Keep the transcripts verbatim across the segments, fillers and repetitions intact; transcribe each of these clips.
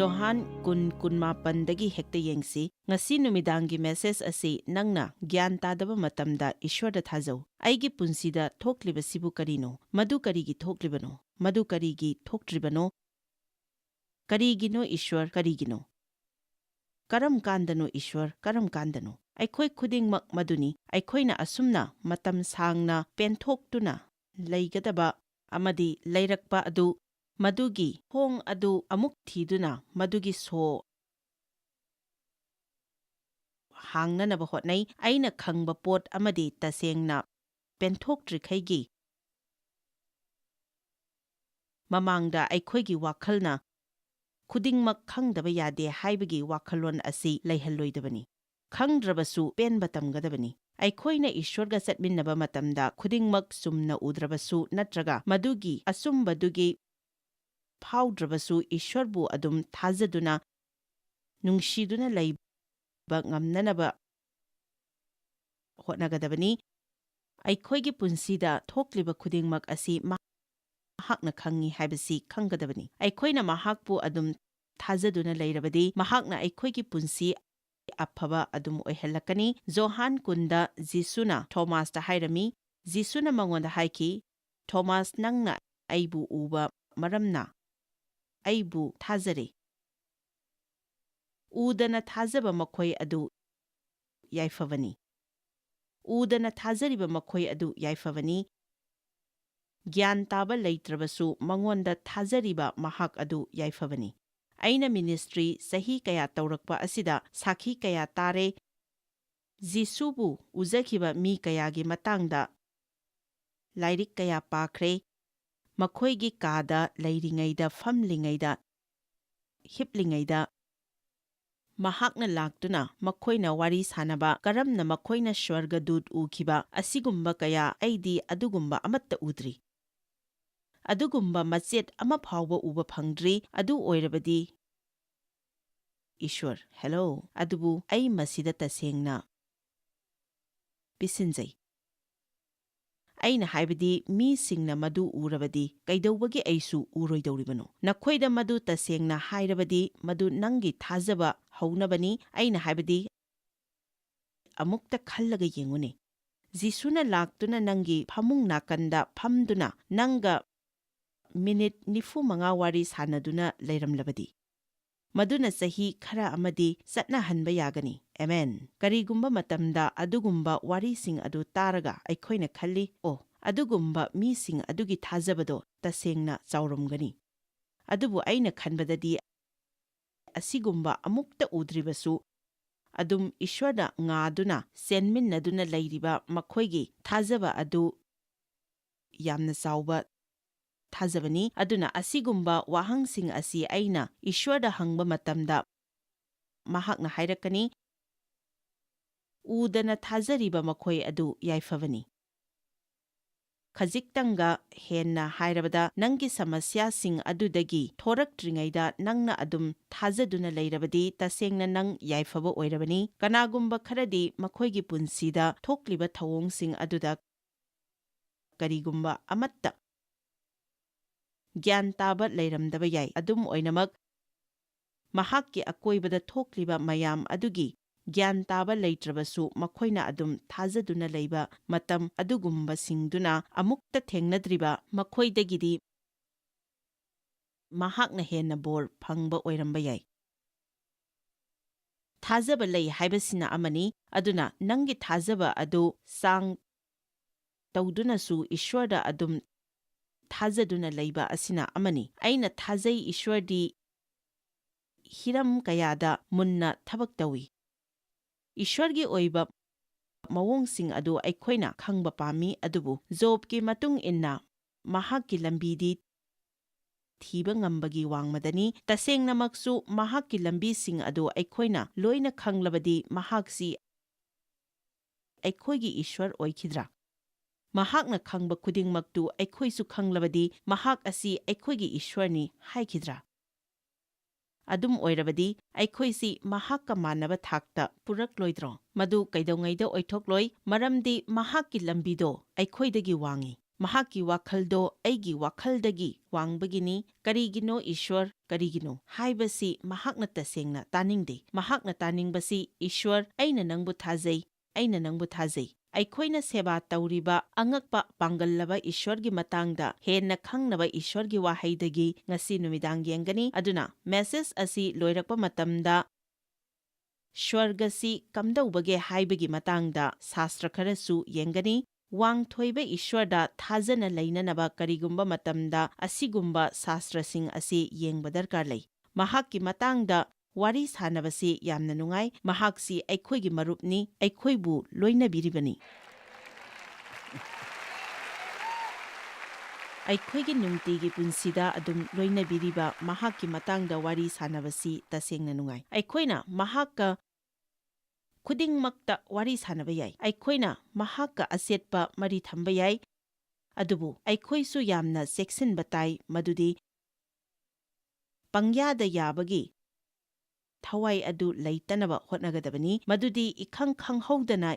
ꯌꯣꯍꯥꯟ ꯀꯨꯟ, ꯀꯨꯟꯃꯥꯄꯟꯗꯒꯤ ꯍꯦꯛꯇ ꯌꯦꯡꯁꯤ꯫ ꯉꯁꯤ ꯅꯨꯃꯤꯗꯥꯡꯒꯤ ꯃꯦꯁꯦꯖ ꯑꯁꯤ ꯅꯪꯅ ꯒ꯭ꯌꯥꯟ ꯇꯥꯗꯕ ꯃꯇꯝꯗ ꯏꯁ꯭ꯋꯔꯗ ꯊꯥꯖꯧ꯫ "ꯑꯩꯒꯤ ꯄꯨꯟꯁꯤꯗ ꯊꯣꯛꯂꯤꯕꯁꯤꯕꯨ ꯀꯔꯤꯅꯣ? ꯃꯗꯨ ꯀꯔꯤꯒꯤ ꯊꯣꯛꯂꯤꯕꯅꯣ? ꯃꯗꯨ ꯀꯔꯤꯒꯤ ꯊꯣꯛꯇ꯭ꯔꯤꯕꯅꯣ? ꯀꯔꯤꯒꯤꯅꯣ ꯏꯁ꯭ꯋꯔ? ꯀꯔꯤꯒꯤꯅꯣ? ꯀꯔꯝ ꯀꯥꯟꯗꯅꯣ ꯏꯁ꯭ꯋꯔ? ꯀꯔꯝ ꯀꯥꯟꯗꯅꯣ?" ꯑꯩꯈꯣꯏ ꯈꯨꯗꯤꯡꯃꯛ ꯃꯗꯨꯅꯤ꯫ ꯑꯩꯈꯣꯏꯅ ꯑꯁꯨꯝꯅ ꯃꯇꯝ ꯁꯥꯡꯅ ꯄꯦꯟꯊꯣꯛꯇꯨꯅ ꯂꯩꯒꯗꯕ ꯑꯃꯗꯤ ꯂꯩꯔꯛꯄ ꯑꯗꯨ, ꯃꯗꯨꯒꯤ ꯊꯣꯡ ꯑꯗꯨ ꯑꯃꯨꯛ ꯊꯤꯗꯨꯅ ꯃꯗꯨꯒꯤ ꯁꯣ ꯍꯥꯡꯅꯅꯕ ꯍꯣꯠꯅꯩ꯫ ꯑꯩꯅ ꯈꯪꯕ ꯄꯣꯠ ꯑꯃꯗꯤ ꯇꯁꯦꯡꯅ ꯄꯦꯟꯊꯣꯛꯇ꯭ꯔꯤꯈꯩꯒꯤ ꯃꯃꯥꯡꯗ ꯑꯩꯈꯣꯏꯒꯤ ꯋꯥꯈꯜꯅ ꯈꯨꯗꯤꯡꯃꯛ ꯈꯪꯗꯕ ꯌꯥꯗꯦ ꯍꯥꯏꯕꯒꯤ ꯋꯥꯈꯜꯂꯣꯟ ꯑꯁꯤ ꯂꯩꯍꯜꯂꯣꯏꯗꯕꯅꯤ꯫ ꯈꯪꯗ꯭ꯔꯕꯁꯨ ꯄꯦꯟꯕ ꯇꯝꯒꯗꯕꯅꯤ꯫ ꯑꯩꯈꯣꯏꯅ ꯏꯁ꯭ꯋꯔꯒ ꯆꯠꯃꯤꯟꯅꯕ ꯃꯇꯝꯗ ꯈꯨꯗꯤꯡꯃꯛ ꯆꯨꯝꯅ ꯎꯗ꯭ꯔꯕꯁꯨ ꯅꯠꯇ꯭ꯔꯒ ꯃꯗꯨꯒꯤ ꯑꯆꯨꯝꯕꯗꯨꯒꯤ ꯐꯥꯎꯗ꯭ꯔꯕꯁꯨ ꯏꯁ꯭ꯋꯔꯕꯨ ꯑꯗꯨꯝ ꯊꯥꯖꯗꯨꯅ, ꯅꯨꯡꯁꯤꯗꯨꯅ ꯂꯩꯕ ꯉꯝꯅꯅꯕ ꯍꯣꯠꯅꯒꯗꯕꯅꯤ꯫ ꯑꯩꯈꯣꯏꯒꯤ ꯄꯨꯟꯁꯤꯗ ꯊꯣꯛꯂꯤꯕ ꯈꯨꯗꯤꯡꯃꯛ ꯑꯁꯤ ꯃꯍꯥꯛꯅ ꯈꯪꯏ ꯍꯥꯏꯕꯁꯤ ꯈꯪꯒꯗꯕꯅꯤ꯫ ꯑꯩꯈꯣꯏꯅ ꯃꯍꯥꯛꯄꯨ ꯑꯗꯨꯝ ꯊꯥꯖꯗꯨꯅ ꯂꯩꯔꯕꯗꯤ, ꯃꯍꯥꯛꯅ ꯑꯩꯈꯣꯏꯒꯤ ꯄꯨꯟꯁꯤ ꯑꯐꯕ ꯑꯗꯨꯝ ꯑꯣꯏꯍꯜꯂꯛꯀꯅꯤ꯫ ꯖꯣꯍꯥꯟ ꯀꯨꯟꯗ ꯖꯤꯁꯨꯅ ꯊꯣꯃꯥꯁꯇ ꯍꯥꯏꯔꯝꯃꯤ, ꯖꯤꯁꯨꯅ ꯃꯉꯣꯟꯗ ꯍꯥꯏꯈꯤ, "ꯊꯣꯃꯥꯁ, ꯅꯪꯅ ꯑꯩꯕꯨ ꯎꯕ ꯃꯔꯝꯅ ꯑꯩꯕꯨ ꯊꯥꯖꯔꯦ꯫ ꯎꯗꯅ ꯊꯥꯖꯕ ꯃꯈꯣꯏ ꯑꯗꯨ ꯌꯥꯏꯐꯕꯅꯤ꯫ ꯎꯗꯅ ꯊꯥꯖꯔꯤꯕ ꯃꯈꯣꯏ ꯑꯗꯨ ꯌꯥꯏꯐꯕꯅꯤ꯫ ꯒ꯭ꯌꯥꯟ ꯇꯥꯕ ꯂꯩꯇ꯭ꯔꯕꯁꯨ ꯃꯉꯣꯟꯗ ꯊꯥꯖꯔꯤꯕ ꯃꯍꯥꯛ ꯑꯗꯨ ꯌꯥꯏꯐꯕꯅꯤ꯫" ꯑꯩꯅ ꯃꯤꯅꯤꯁꯇ꯭ꯔꯤ ꯆꯍꯤ ꯀꯌꯥ ꯇꯧꯔꯛꯄ ꯑꯁꯤꯗ ꯁꯥꯈꯤ ꯀꯌꯥ ꯇꯥꯔꯦ꯫ ꯖꯤꯁꯨꯕꯨ ꯎꯖꯈꯤꯕ ꯃꯤ ꯀꯌꯥꯒꯤ ꯃꯇꯥꯡꯗ ꯂꯥꯏꯔꯤꯛ ꯀꯌꯥ ꯄꯥꯈ꯭ꯔꯦ꯫ ꯃꯈꯣꯏꯒꯤ ꯀꯥꯗ ꯂꯩꯔꯤꯉꯩꯗ, ꯐꯝꯂꯤꯉꯩꯗ, ꯍꯤꯞꯂꯤꯉꯩꯗ ꯃꯍꯥꯛꯅ ꯂꯥꯛꯇꯨꯅ ꯃꯈꯣꯏꯅ ꯋꯥꯔꯤ ꯁꯥꯅꯕ, ꯀꯔꯝꯅ ꯃꯈꯣꯏꯅ ꯁ꯭ꯋꯔꯒꯗꯨꯠ ꯎꯈꯤꯕ, ꯑꯁꯤꯒꯨꯝꯕ ꯀꯌꯥ꯫ ꯑꯩꯗꯤ ꯑꯗꯨꯒꯨꯝꯕ ꯑꯃꯠꯇ ꯎꯗ꯭ꯔꯤ꯫ ꯑꯗꯨꯒꯨꯝꯕ ꯃꯆꯦꯠ ꯑꯃ ꯐꯥꯎꯕ ꯎꯕ ꯐꯪꯗ꯭ꯔꯤ꯫ ꯑꯗꯨ ꯑꯣꯏꯔꯕꯗꯤ, ꯏꯁ꯭ꯋꯔ, ꯍꯦꯂꯣ, ꯑꯗꯨꯕꯨ ꯑꯩ ꯃꯁꯤꯗ ꯇꯁꯦꯡꯅ ꯄꯤꯁꯤꯟꯖꯩ꯫ ꯑꯩꯅ ꯍꯥꯏꯕꯗꯤ, ꯃꯤꯁꯤꯡꯅ ꯃꯗꯨ ꯎꯔꯕꯗꯤ ꯀꯩꯗꯧꯕꯒꯤ ꯑꯩꯁꯨ ꯎꯔꯣꯏꯗꯧꯔꯤꯕꯅꯣ? ꯅꯈꯣꯏꯗ ꯃꯗꯨ ꯇꯁꯦꯡꯅ ꯍꯥꯏꯔꯕꯗꯤ, ꯃꯗꯨ ꯅꯪꯒꯤ ꯊꯥꯖꯕ ꯍꯧꯅꯕꯅꯤ, ꯑꯩꯅ ꯍꯥꯏꯕꯗꯤ, ꯑꯃꯨꯛꯇ ꯈꯜꯂꯒ ꯌꯦꯡꯉꯨꯅꯦ꯫ ꯖꯤꯁꯨꯅ ꯂꯥꯛꯇꯨꯅ ꯅꯪꯒꯤ ꯐꯃꯨꯡ ꯅꯥꯀꯟꯗ ꯐꯝꯗꯨꯅ ꯅꯪꯒ ꯃꯤꯅꯤꯠ ꯅꯤꯐꯨ ꯃꯉꯥ ꯋꯥꯔꯤ ꯁꯥꯟꯅꯗꯨꯅ ꯂꯩꯔꯝꯂꯕꯗꯤ, ꯃꯗꯨꯅ ꯆꯍꯤ ꯈꯔ ꯑꯃꯗꯤ ꯆꯠꯅꯍꯟꯕ ꯌꯥꯒꯅꯤ꯫ ꯑꯦꯃꯦꯟ꯫ ꯀꯔꯤꯒꯨꯝꯕ ꯃꯇꯝꯗ ꯑꯗꯨꯒꯨꯝꯕ ꯋꯥꯔꯤꯁꯤꯡ ꯑꯗꯨ ꯇꯥꯔꯒ ꯑꯩꯈꯣꯏꯅ ꯈꯜꯂꯤ, "ꯑꯣ, ꯑꯗꯨꯒꯨꯝꯕ ꯃꯤꯁꯤꯡ ꯑꯗꯨꯒꯤ ꯊꯥꯖꯕꯗꯣ ꯇꯁꯦꯡꯅ ꯆꯥꯎꯔꯝꯒꯅꯤ꯫" ꯑꯗꯨꯕꯨ ꯑꯩꯅ ꯈꯟꯕꯗꯗꯤ ꯑꯁꯤꯒꯨꯝꯕ ꯑꯃꯨꯛꯇ ꯎꯗ꯭ꯔꯤꯕꯁꯨ ꯑꯗꯨꯝ ꯏꯁ꯭ꯋꯔꯗ ꯉꯥꯗꯨꯅ ꯆꯦꯟꯃꯤꯟꯅꯗꯨꯅ ꯂꯩꯔꯤꯕ ꯃꯈꯣꯏꯒꯤ ꯊꯥꯖꯕ ꯑꯗꯨ ꯌꯥꯝꯅ ꯆꯥꯎꯕ ꯊꯥꯖꯕꯅꯤ꯫ ꯑꯗꯨꯅ ꯑꯁꯤꯒꯨꯝꯕ ꯋꯥꯍꯪꯁꯤꯡ ꯑꯁꯤ ꯑꯩꯅ ꯏꯁ꯭ꯋꯔꯗ ꯍꯪꯕ ꯃꯇꯝꯗ, ꯃꯍꯥꯛꯅ ꯍꯥꯏꯔꯛꯀꯅꯤ, "ꯎꯗꯅ ꯊꯥꯖꯔꯤꯕ ꯃꯈꯣꯏ ꯑꯗꯨ ꯌꯥꯏꯐꯕꯅꯤ꯫" ꯈꯖꯤꯛꯇꯪꯒ ꯍꯦꯟꯅ ꯍꯥꯏꯔꯕꯗ, ꯅꯪꯒꯤ ꯁꯃꯁ꯭ꯌꯥꯁꯤꯡ ꯑꯗꯨꯗꯒꯤ ꯊꯣꯔꯛꯇ꯭ꯔꯤꯉꯩꯗ ꯅꯪꯅ ꯑꯗꯨꯝ ꯊꯥꯖꯗꯨꯅ ꯂꯩꯔꯕꯗꯤ, ꯇꯁꯦꯡꯅ ꯅꯪ ꯌꯥꯏꯐꯕ ꯑꯣꯏꯔꯕꯅꯤ꯫ ꯀꯅꯥꯒꯨꯝꯕ ꯈꯔꯗꯤ ꯃꯈꯣꯏꯒꯤ ꯄꯨꯟꯁꯤꯗ ꯊꯣꯛꯂꯤꯕ ꯊꯧꯑꯣꯡꯁꯤꯡ ꯑꯗꯨꯗ ꯀꯔꯤꯒꯨꯝꯕ ꯑꯃꯠꯇ ꯒ꯭ꯌꯥꯟ ꯇꯥꯕ ꯂꯩꯔꯝꯗꯕ ꯌꯥꯏ꯫ ꯑꯗꯨꯝ ꯑꯣꯏꯅꯃꯛ, ꯃꯍꯥꯛꯀꯤ ꯑꯀꯣꯏꯕꯗ ꯊꯣꯛꯂꯤꯕ ꯃꯌꯥꯝ ꯑꯗꯨꯒꯤ ꯒ꯭ꯌꯥꯟ ꯇꯥꯕ ꯂꯩꯇ꯭ꯔꯕꯁꯨ, ꯃꯈꯣꯏꯅ ꯑꯗꯨꯝ ꯊꯥꯖꯗꯨꯅ ꯂꯩꯕ ꯃꯇꯝ ꯑꯗꯨꯒꯨꯝꯕꯁꯤꯡꯗꯨꯅ ꯑꯃꯨꯛꯇ ꯊꯦꯡꯅꯗ꯭ꯔꯤꯕ ꯃꯈꯣꯏꯗꯒꯤꯗꯤ ꯃꯍꯥꯛꯅ ꯍꯦꯟꯅ ꯕꯣꯔ ꯐꯪꯕ ꯑꯣꯏꯔꯝꯕ ꯌꯥꯏ꯫ ꯊꯥꯖꯕ ꯂꯩ ꯍꯥꯏꯕꯁꯤꯅ ꯑꯃꯅꯤ, ꯑꯗꯨꯅ ꯅꯪꯒꯤ ꯊꯥꯖꯕ ꯑꯗꯨ ꯆꯥꯡ ꯇꯧꯗꯨꯅꯁꯨ ꯏꯁ꯭ꯋꯔꯗ ꯑꯗꯨꯝ ꯊꯥꯖꯗꯨꯅ ꯂꯩꯕ ꯑꯁꯤꯅ ꯑꯃꯅꯤ꯫ ꯑꯩꯅ ꯊꯥꯖꯩ, ꯏꯁ꯭ꯋꯔꯗꯤ ꯍꯤꯔꯝ ꯀꯌꯥꯗ ꯃꯨꯟꯅ ꯊꯕꯛ ꯇꯧꯏ꯫ ꯏꯁ꯭ꯋꯔꯒꯤ ꯑꯣꯏꯕ ꯃꯑꯣꯡꯁꯤꯡ ꯑꯗꯨ ꯑꯩꯈꯣꯏꯅ ꯈꯪꯕ ꯄꯥꯝꯃꯤ, ꯑꯗꯨꯕꯨ ꯖꯣꯕꯀꯤ ꯃꯇꯨꯡ ꯏꯟꯅ ꯃꯍꯥꯛꯀꯤ ꯂꯝꯕꯤꯗꯤ ꯊꯤꯕ ꯉꯝꯕꯒꯤ ꯋꯥꯡꯃꯗꯅꯤ꯫ ꯇꯁꯦꯡꯅꯃꯛꯁꯨ, ꯃꯍꯥꯛꯀꯤ ꯂꯝꯕꯤꯁꯤꯡ ꯑꯗꯨ ꯑꯩꯈꯣꯏꯅ ꯂꯣꯏꯅ ꯈꯪꯂꯕꯗꯤ, ꯃꯍꯥꯛꯁꯤ ꯑꯩꯈꯣꯏꯒꯤ ꯏꯁ꯭ꯋꯔ ꯑꯣꯏꯈꯤꯗ꯭ꯔꯥ? ꯃꯍꯥꯛꯅ ꯈꯪꯕ ꯈꯨꯗꯤꯡꯃꯛꯇꯨ ꯑꯩꯈꯣꯏꯁꯨ ꯈꯪꯂꯕꯗꯤ, ꯃꯍꯥꯛ ꯑꯁꯤ ꯑꯩꯈꯣꯏꯒꯤ ꯏꯁ꯭ꯋꯔꯅꯤ ꯍꯥꯏꯈꯤꯗ꯭ꯔꯥ? ꯑꯗꯨꯝ ꯑꯣꯏꯔꯕꯗꯤ, ꯑꯩꯈꯣꯏꯁꯤ ꯃꯍꯥꯛꯀ ꯃꯥꯟꯅꯕ ꯊꯥꯛꯇ ꯄꯨꯔꯛꯂꯣꯏꯗ꯭ꯔꯣ? ꯃꯗꯨ ꯀꯩꯗꯧꯉꯩꯗ ꯑꯣꯏꯊꯣꯛꯂꯣꯏ, ꯃꯔꯝꯗꯤ ꯃꯍꯥꯛꯀꯤ ꯂꯝꯕꯤꯗꯣ ꯑꯩꯈꯣꯏꯗꯒꯤ ꯋꯥꯡꯏ꯫ ꯃꯍꯥꯛꯀꯤ ꯋꯥꯈꯜꯗꯣ ꯑꯩꯒꯤ ꯋꯥꯈꯜꯗꯒꯤ ꯋꯥꯡꯕꯒꯤꯅꯤ꯫ "ꯀꯔꯤꯒꯤꯅꯣ, ꯏꯁ꯭ꯋꯔ, ꯀꯔꯤꯒꯤꯅꯣ?" ꯍꯥꯏꯕꯁꯤ ꯃꯍꯥꯛꯅ ꯇꯁꯦꯡꯅ ꯇꯥꯅꯤꯡꯗꯦ꯫ ꯃꯍꯥꯛꯅ ꯇꯥꯅꯤꯡꯕꯁꯤ, "ꯏꯁ꯭ꯋꯔ, ꯑꯩꯅ ꯅꯪꯕꯨ ꯊꯥꯖꯩ, ꯑꯩꯅ ꯅꯪꯕꯨ ꯊꯥꯖꯩ"꯫ ꯑꯩꯈꯣꯏꯅ ꯁꯦꯕꯥ ꯇꯧꯔꯤꯕ ꯑꯉꯛꯄ ꯄꯥꯡꯒꯜꯂꯕ ꯏꯁ꯭ꯋꯔꯒꯤ ꯃꯇꯥꯡꯗ ꯍꯦꯟꯅ ꯈꯪꯅꯕ ꯏꯁ꯭ꯋꯔꯒꯤ ꯋꯥꯍꯩꯗꯒꯤ ꯉꯁꯤ ꯅꯨꯃꯤꯗꯥꯡ ꯌꯦꯡꯒꯅꯤ꯫ ꯑꯗꯨꯅ, ꯃꯦꯁꯦꯖ ꯑꯁꯤ ꯂꯣꯏꯔꯛꯄ ꯃꯇꯝꯗ, ꯁ꯭ꯋꯔꯒꯁꯤ ꯀꯝꯗꯧꯕꯒꯦ ꯍꯥꯏꯕꯒꯤ ꯃꯇꯥꯡꯗ ꯁꯥꯁꯇ꯭ꯔ ꯈꯔꯁꯨ ꯌꯦꯡꯒꯅꯤ꯫ ꯋꯥꯡꯊꯣꯏꯕ ꯏꯁ꯭ꯋꯔꯗ ꯊꯥꯖꯅ ꯂꯩꯅꯅꯕ ꯀꯔꯤꯒꯨꯝꯕ ꯃꯇꯝꯗ ꯑꯁꯤꯒꯨꯝꯕ ꯁꯥꯁꯇ꯭ꯔꯁꯤꯡ ꯑꯁꯤ ꯌꯦꯡꯕ ꯗꯔꯀꯥꯔ ꯂꯩ꯫ ꯃꯍꯥꯛꯀꯤ ꯃꯇꯥꯡꯗ ꯋꯥꯔꯤ ꯁꯥꯅꯕꯁꯤ ꯌꯥꯝꯅ ꯅꯨꯡꯉꯥꯏ꯫ ꯃꯍꯥꯛꯁꯤ ꯑꯩꯈꯣꯏꯒꯤ ꯃꯔꯨꯞꯅꯤ, ꯑꯩꯈꯣꯏꯕꯨ ꯂꯣꯏꯅꯕꯤꯔꯤꯕꯅꯤ꯫ ꯑꯩꯈꯣꯏꯒꯤ ꯅꯨꯡꯇꯤꯒꯤ ꯄꯨꯟꯁꯤꯗ ꯑꯗꯨꯝ ꯂꯣꯏꯅꯕꯤꯔꯤꯕ ꯃꯍꯥꯛꯀꯤ ꯃꯇꯥꯡꯗ ꯋꯥꯔꯤ ꯁꯥꯅꯕꯁꯤ ꯇꯁꯦꯡꯅ ꯅꯨꯡꯉꯥꯏ꯫ ꯑꯩꯈꯣꯏꯅ ꯃꯍꯥꯛꯀ ꯈꯨꯗꯤꯡꯃꯛꯇ ꯋꯥꯔꯤ ꯁꯥꯅꯕ ꯌꯥꯏ꯫ ꯑꯩꯈꯣꯏꯅ ꯃꯍꯥꯛꯀ ꯑꯆꯦꯠꯄ ꯃꯔꯤ ꯊꯝꯕ ꯌꯥꯏ꯫ ꯑꯗꯨꯕꯨ ꯑꯩꯈꯣꯏꯁꯨ ꯌꯥꯝꯅ ꯆꯦꯛꯁꯤꯟꯕ ꯇꯥꯏ, ꯃꯗꯨꯗꯤ ꯄꯪꯌꯥꯗ ꯌꯥꯕꯒꯤ ꯊꯋꯥꯏ ꯑꯗꯨ ꯂꯩꯇꯅꯕ ꯍꯣꯠꯅꯒꯗꯕꯅꯤ꯫ ꯃꯗꯨꯗꯤ ꯏꯈꯪ ꯈꯪꯍꯧꯗꯅ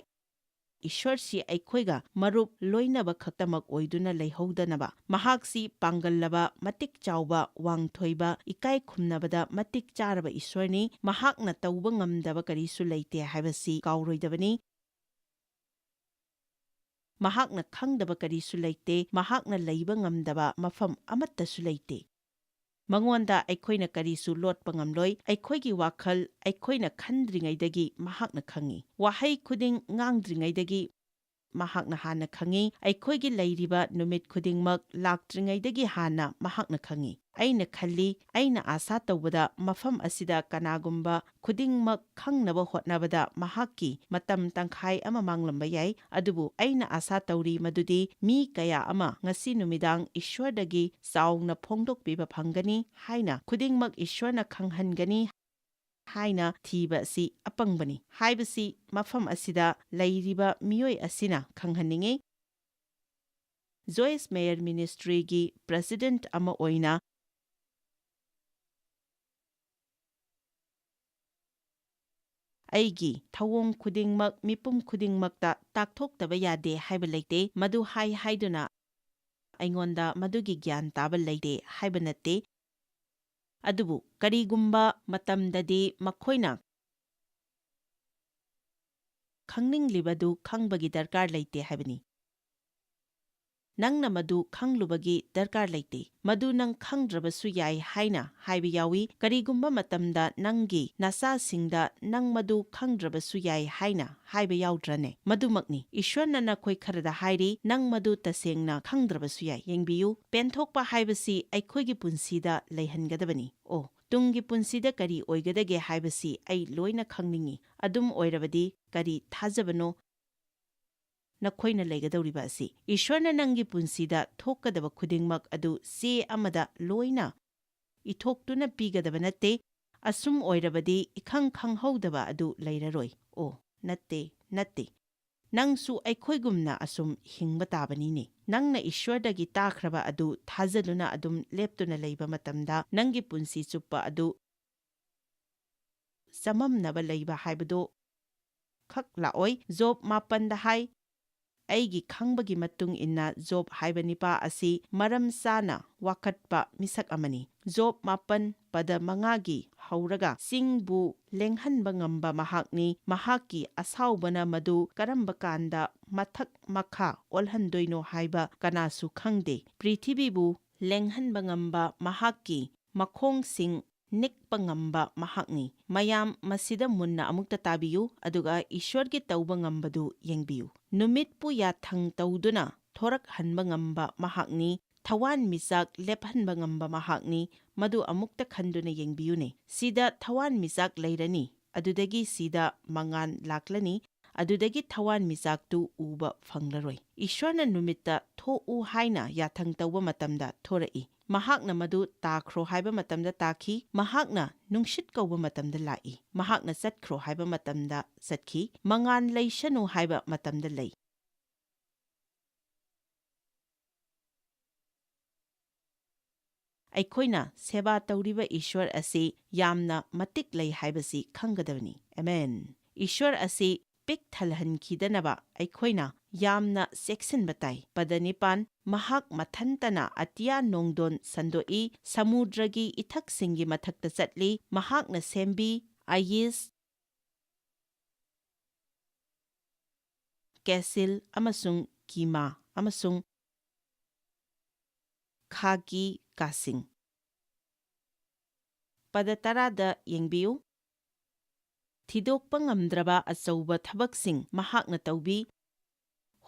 ꯏꯁ꯭ꯋꯔꯁꯤ ꯑꯩꯈꯣꯏꯒ ꯃꯔꯨꯞ ꯂꯣꯏꯅꯕ ꯈꯛꯇꯃꯛ ꯑꯣꯏꯗꯨꯅ ꯂꯩꯍꯧꯗꯅꯕ, ꯃꯍꯥꯛꯁꯤ ꯄꯥꯡꯒꯜꯂꯕ, ꯃꯇꯤꯛ ꯆꯥꯎꯕ, ꯋꯥꯡꯊꯣꯏꯕ, ꯏꯀꯥꯏ ꯈꯨꯝꯅꯕꯗ ꯃꯇꯤꯛ ꯆꯥꯔꯕ ꯏꯁ꯭ꯋꯔꯅꯤ꯫ ꯃꯍꯥꯛꯅ ꯇꯧꯕ ꯉꯝꯗꯕ ꯀꯔꯤꯁꯨ ꯂꯩꯇꯦ ꯍꯥꯏꯕꯁꯤ ꯀꯥꯎꯔꯣꯏꯗꯕꯅꯤ꯫ ꯃꯍꯥꯛꯅ ꯈꯪꯗꯕ ꯀꯔꯤꯁꯨ ꯂꯩꯇꯦ꯫ ꯃꯍꯥꯛꯅ ꯂꯩꯕ ꯉꯝꯗꯕ ꯃꯐꯝ ꯑꯃꯠꯇꯁꯨ ꯂꯩꯇꯦ꯫ ꯃꯉꯣꯟꯗ ꯑꯩꯈꯣꯏꯅ ꯀꯔꯤꯁꯨ ꯂꯣꯠꯄ ꯉꯝꯂꯣꯏ꯫ ꯑꯩꯈꯣꯏꯒꯤ ꯋꯥꯈꯜ ꯑꯩꯈꯣꯏꯅ ꯈꯟꯗ꯭ꯔꯤꯉꯩꯗꯒꯤ ꯃꯍꯥꯛꯅ ꯈꯪꯏ꯫ ꯋꯥꯍꯩ ꯈꯨꯗꯤꯡ ꯉꯥꯡꯗ꯭ꯔꯤꯉꯩꯗꯒꯤ ꯃꯍꯥꯛꯅ ꯍꯥꯟꯅ ꯈꯪꯏ꯫ ꯑꯩꯈꯣꯏꯒꯤ ꯂꯩꯔꯤꯕ ꯅꯨꯃꯤꯠ ꯈꯨꯗꯤꯡꯃꯛ ꯂꯥꯛꯇ꯭ꯔꯤꯉꯩꯗꯒꯤ ꯍꯥꯟꯅ ꯃꯍꯥꯛꯅ ꯈꯪꯏ꯫ ꯑꯩꯅ ꯈꯜꯂꯤ, ꯑꯩꯅ ꯑꯥꯁꯥ ꯇꯧꯕꯗ ꯃꯐꯝ ꯑꯁꯤꯗ ꯀꯅꯥꯒꯨꯝꯕ ꯈꯨꯗꯤꯡꯃꯛ ꯈꯪꯅꯕ ꯍꯣꯠꯅꯕꯗ ꯃꯍꯥꯛꯀꯤ ꯃꯇꯝ ꯇꯪꯈꯥꯏ ꯑꯃ ꯃꯥꯡꯂꯝꯕ ꯌꯥꯏ, ꯑꯗꯨꯕꯨ ꯑꯩꯅ ꯑꯥꯁꯥ ꯇꯧꯔꯤ ꯃꯗꯨꯗꯤ ꯃꯤ ꯀꯌꯥ ꯑꯃ ꯉꯁꯤ ꯅꯨꯃꯤꯗꯥꯡ ꯏꯁ꯭ꯋꯔꯗꯒꯤ ꯆꯥꯎꯅ ꯐꯣꯡꯗꯣꯛꯄꯤꯕ ꯐꯪꯒꯅꯤ ꯍꯥꯏꯅ, ꯈꯨꯗꯤꯡꯃꯛ ꯏꯁ꯭ꯋꯔꯅ ꯈꯪꯍꯟꯒꯅꯤ ꯍꯥꯏꯅ ꯊꯤꯕ ꯑꯁꯤ ꯑꯄꯪꯕꯅꯤ ꯍꯥꯏꯕꯁꯤ ꯃꯐꯝ ꯑꯁꯤꯗ ꯂꯩꯔꯤꯕ ꯃꯤꯑꯣꯏ ꯑꯁꯤꯅ ꯈꯪꯍꯟꯅꯤꯡꯏ꯫ ꯖꯣꯏꯁ ꯃꯦꯌꯔ ꯃꯤꯅꯤꯁꯇ꯭ꯔꯤꯒꯤ ꯄ꯭ꯔꯦꯁꯤꯗꯦꯟꯠ ꯑꯃ ꯑꯣꯏꯅ ꯑꯩꯒꯤ ꯊꯧꯑꯣꯡ ꯈꯨꯗꯤꯡꯃꯛ ꯃꯤꯄꯨꯝ ꯈꯨꯗꯤꯡꯃꯛꯇ ꯇꯥꯛꯊꯣꯛꯇꯕ ꯌꯥꯗꯦ ꯍꯥꯏꯕ ꯂꯩꯇꯦ꯫ ꯃꯗꯨ ꯍꯥꯏ ꯍꯥꯏꯗꯨꯅ ꯑꯩꯉꯣꯟꯗ ꯃꯗꯨꯒꯤ ꯒ꯭ꯌꯥꯟ ꯇꯥꯕ ꯂꯩꯇꯦ ꯍꯥꯏꯕ ꯅꯠꯇꯦ꯫ ꯑꯗꯨꯕꯨ ꯀꯔꯤꯒꯨꯝꯕ ꯃꯇꯝꯗꯗꯤ ꯃꯈꯣꯏꯅ ꯈꯪꯅꯤꯡꯂꯤꯕꯗꯨ ꯈꯪꯕꯒꯤ ꯗꯔꯀꯥꯔ ꯂꯩꯇꯦ ꯍꯥꯏꯕꯅꯤ꯫ ꯅꯪꯅ ꯃꯗꯨ ꯈꯪꯂꯨꯕꯒꯤ ꯗꯔꯀꯥꯔ ꯂꯩꯇꯦ꯫ ꯃꯗꯨ ꯅꯪ ꯈꯪꯗ꯭ꯔꯕꯁꯨ ꯌꯥꯏ ꯍꯥꯏꯅ ꯍꯥꯏꯕ ꯌꯥꯎꯏ꯫ ꯀꯔꯤꯒꯨꯝꯕ ꯃꯇꯝꯗ ꯅꯪꯒꯤ ꯅꯆꯥꯁꯤꯡꯗ ꯅꯪ ꯃꯗꯨ ꯈꯪꯗ꯭ꯔꯕꯁꯨ ꯌꯥꯏ ꯍꯥꯏꯅ ꯍꯥꯏꯕ ꯌꯥꯎꯗ꯭ꯔꯅꯦ? ꯃꯗꯨꯃꯛꯅꯤ꯫ ꯏꯁ꯭ꯋꯔꯅ ꯅꯈꯣꯏ ꯈꯔꯗ ꯍꯥꯏꯔꯤ, "ꯅꯪ ꯃꯗꯨ ꯇꯁꯦꯡꯅ ꯈꯪꯗ꯭ꯔꯕꯁꯨ ꯌꯥꯏ꯫" ꯌꯦꯡꯕꯤꯌꯨ, ꯄꯦꯟꯊꯣꯛꯄ ꯍꯥꯏꯕꯁꯤ ꯑꯩꯈꯣꯏꯒꯤ ꯄꯨꯟꯁꯤꯗ ꯂꯩꯍꯟꯒꯗꯕꯅꯤ꯫ ꯑꯣ, ꯇꯨꯡꯒꯤ ꯄꯨꯟꯁꯤꯗ ꯀꯔꯤ ꯑꯣꯏꯒꯗꯒꯦ ꯍꯥꯏꯕꯁꯤ ꯑꯩ ꯂꯣꯏꯅ ꯈꯪꯅꯤꯡꯏ꯫ ꯑꯗꯨꯝ ꯑꯣꯏꯔꯕꯗꯤ ꯀꯔꯤ ꯊꯥꯖꯕꯅꯣ ꯅꯈꯣꯏꯅ ꯂꯩꯒꯗꯧꯔꯤꯕ ꯑꯁꯤ? ꯏꯁ꯭ꯋꯔꯅ ꯅꯪꯒꯤ ꯄꯨꯟꯁꯤꯗ ꯊꯣꯛꯀꯗꯕ ꯈꯨꯗꯤꯡꯃꯛ ꯑꯗꯨ ꯆꯦ ꯑꯃꯗ ꯂꯣꯏꯅ ꯏꯊꯣꯛꯇꯨꯅ ꯄꯤꯒꯗꯕ ꯅꯠꯇꯦ꯫ ꯑꯁꯨꯝ ꯑꯣꯏꯔꯕꯗꯤ ꯏꯈꯪ ꯈꯪꯍꯧꯗꯕ ꯑꯗꯨ ꯂꯩꯔꯔꯣꯏ꯫ ꯑꯣ, ꯅꯠꯇꯦ, ꯅꯠꯇꯦ꯫ ꯅꯪꯁꯨ ꯑꯩꯈꯣꯏꯒꯨꯝꯅ ꯑꯁꯨꯝ ꯍꯤꯡꯕ ꯇꯥꯕꯅꯤꯅꯦ꯫ ꯅꯪꯅ ꯏꯁ꯭ꯋꯔꯗꯒꯤ ꯇꯥꯈ꯭ꯔꯕ ꯑꯗꯨ ꯊꯥꯖꯗꯨꯅ ꯑꯗꯨꯝ ꯂꯦꯞꯇꯨꯅ ꯂꯩꯕ ꯃꯇꯝꯗ ꯅꯪꯒꯤ ꯄꯨꯟꯁꯤ ꯆꯨꯞꯄ ꯑꯗꯨ ꯆꯃꯝꯅꯕ ꯂꯩꯕ ꯍꯥꯏꯕꯗꯨ ꯈꯛ ꯂꯥꯛꯑꯣꯏ꯫ ꯖꯣꯕ ꯃꯥꯄꯟꯗ ꯍꯥꯏ, "ꯑꯩꯒꯤ ꯈꯪꯕꯒꯤ ꯃꯇꯨꯡ ꯏꯟꯅ ꯖꯣꯕ ꯍꯥꯏꯕ ꯅꯤꯄꯥ ꯑꯁꯤ ꯃꯔꯝ ꯆꯥꯅ ꯋꯥꯀꯠꯄ ꯃꯤꯁꯛ ꯑꯃꯅꯤ꯫" ꯖꯣꯕ ꯃꯥꯄꯟ ꯄꯗ ꯃꯉꯥꯒꯤ ꯍꯧꯔꯒ, "ꯆꯤꯡꯕꯨ ꯂꯦꯡꯍꯟꯕ ꯉꯝꯕ ꯃꯍꯥꯛꯅꯤ꯫ ꯃꯍꯥꯛꯀꯤ ꯑꯁꯥꯎꯕꯅ ꯃꯗꯨ ꯀꯔꯝꯕ ꯀꯥꯟꯗ ꯃꯊꯛ ꯃꯈꯥ ꯑꯣꯜꯍꯟꯗꯣꯏꯅꯣ ꯍꯥꯏꯕ ꯀꯅꯥꯁꯨ ꯈꯪꯗꯦ꯫ ꯄ꯭ꯔꯤꯊꯤꯕꯤꯕꯨ ꯂꯦꯡꯍꯟꯕ ꯉꯝꯕ ꯃꯍꯥꯛꯀꯤ ꯃꯈꯣꯡꯁꯤꯡ ꯅꯤꯛꯄ ꯉꯝꯕ ꯃꯍꯥꯛꯅꯤ꯫" ꯃꯌꯥꯝ ꯃꯁꯤꯗ ꯃꯨꯟꯅ ꯑꯃꯨꯛꯇ ꯇꯥꯕꯤꯌꯨ, ꯑꯗꯨꯒ ꯏꯁ꯭ꯋꯔꯒꯤ ꯇꯧꯕ ꯉꯝꯕꯗꯨ ꯌꯦꯡꯕꯤꯌꯨ꯫ ꯅꯨꯃꯤꯠꯄꯨ ꯌꯥꯊꯪ ꯇꯧꯗꯨꯅ ꯊꯣꯔꯛꯍꯟꯕ ꯉꯝꯕ ꯃꯍꯥꯛꯅꯤ꯫ ꯊꯋꯥꯟꯃꯤꯆꯥꯛ ꯂꯦꯞꯍꯟꯕ ꯉꯝꯕ ꯃꯍꯥꯛꯅꯤ꯫ ꯃꯗꯨ ꯑꯃꯨꯛꯇ ꯈꯟꯗꯨꯅ ꯌꯦꯡꯕꯤꯌꯨꯅꯦ꯫ ꯁꯤꯗ ꯊꯋꯥꯟꯃꯤꯆꯥꯛ ꯂꯩꯔꯅꯤ, ꯑꯗꯨꯗꯒꯤ ꯁꯤꯗ ꯃꯉꯥꯜ ꯂꯥꯛꯂꯅꯤ, ꯑꯗꯨꯗꯒꯤ ꯊꯋꯥꯟꯃꯤꯆꯥꯛꯇꯨ ꯎꯕ ꯐꯪꯂꯔꯣꯏ꯫ ꯏꯁ꯭ꯋꯔꯅ ꯅꯨꯃꯤꯠꯇ "ꯊꯣꯛꯎ" ꯍꯥꯏꯅ ꯌꯥꯊꯪ ꯇꯧꯕ ꯃꯇꯝꯗ ꯊꯣꯔꯛꯏ꯫ ꯃꯍꯥꯛꯅ ꯃꯗꯨ "ꯇꯥꯈ꯭ꯔꯣ" ꯍꯥꯏꯕ ꯃꯇꯝꯗ ꯇꯥꯈꯤ꯫ ꯃꯍꯥꯛꯅ "ꯅꯨꯡꯁꯤꯠ" ꯀꯧꯕ ꯃꯇꯝꯗ ꯂꯥꯛꯏ꯫ ꯃꯍꯥꯛꯅ "ꯆꯠꯈ꯭ꯔꯣ" ꯍꯥꯏꯕ ꯃꯇꯝꯗ ꯆꯠꯈꯤ꯫ "ꯃꯉꯥꯜ ꯂꯩꯁꯅꯨ" ꯍꯥꯏꯕ ꯃꯇꯝꯗ ꯂꯩ꯫ ꯑꯩꯈꯣꯏꯅ ꯁꯦꯕꯥ ꯇꯧꯔꯤꯕ ꯏꯁ꯭ꯋꯔ ꯑꯁꯤ ꯌꯥꯝꯅ ꯃꯇꯤꯛ ꯂꯩ ꯍꯥꯏꯕꯁꯤ ꯈꯪꯒꯗꯕꯅꯤ꯫ ꯑꯃꯦꯟ꯫ ꯏꯁ꯭ꯋꯔ ꯑꯁꯤ ꯄꯤꯛ ꯊꯜꯍꯟꯈꯤꯗꯅꯕ ꯑꯩꯈꯣꯏꯅ ꯌꯥꯝꯅ ꯆꯦꯛꯁꯤꯟꯕ ꯇꯥꯏ꯫ ꯄꯗ ꯅꯤꯄꯥꯟ, ꯃꯍꯥꯛ ꯃꯊꯟꯇꯅ ꯑꯇꯤꯌꯥ ꯅꯣꯡꯗꯣꯟ ꯁꯟꯗꯣꯛꯏ, ꯁꯃꯨꯗ꯭ꯔꯒꯤ ꯏꯊꯛꯁꯤꯡꯒꯤ ꯃꯊꯛꯇ ꯆꯠꯂꯤ, ꯃꯍꯥꯛꯅ ꯁꯦꯝꯕꯤ, ꯑꯌꯤꯁ, ꯀꯦꯁꯤꯜ ꯑꯃꯁꯨꯡ ꯀꯤꯃꯥ ꯑꯃꯁꯨꯡ ꯈꯥꯒꯤ ꯀꯥꯁꯤꯡ꯫ ꯄꯗ ꯇꯔꯥꯗ ꯌꯦꯡꯕꯤꯌꯨ꯫ ꯊꯤꯗꯣꯛꯄ ꯉꯝꯗ꯭ꯔꯕ ꯑꯆꯧꯕ ꯊꯕꯛꯁꯤꯡ ꯃꯍꯥꯛꯅ ꯇꯧꯕꯤ꯫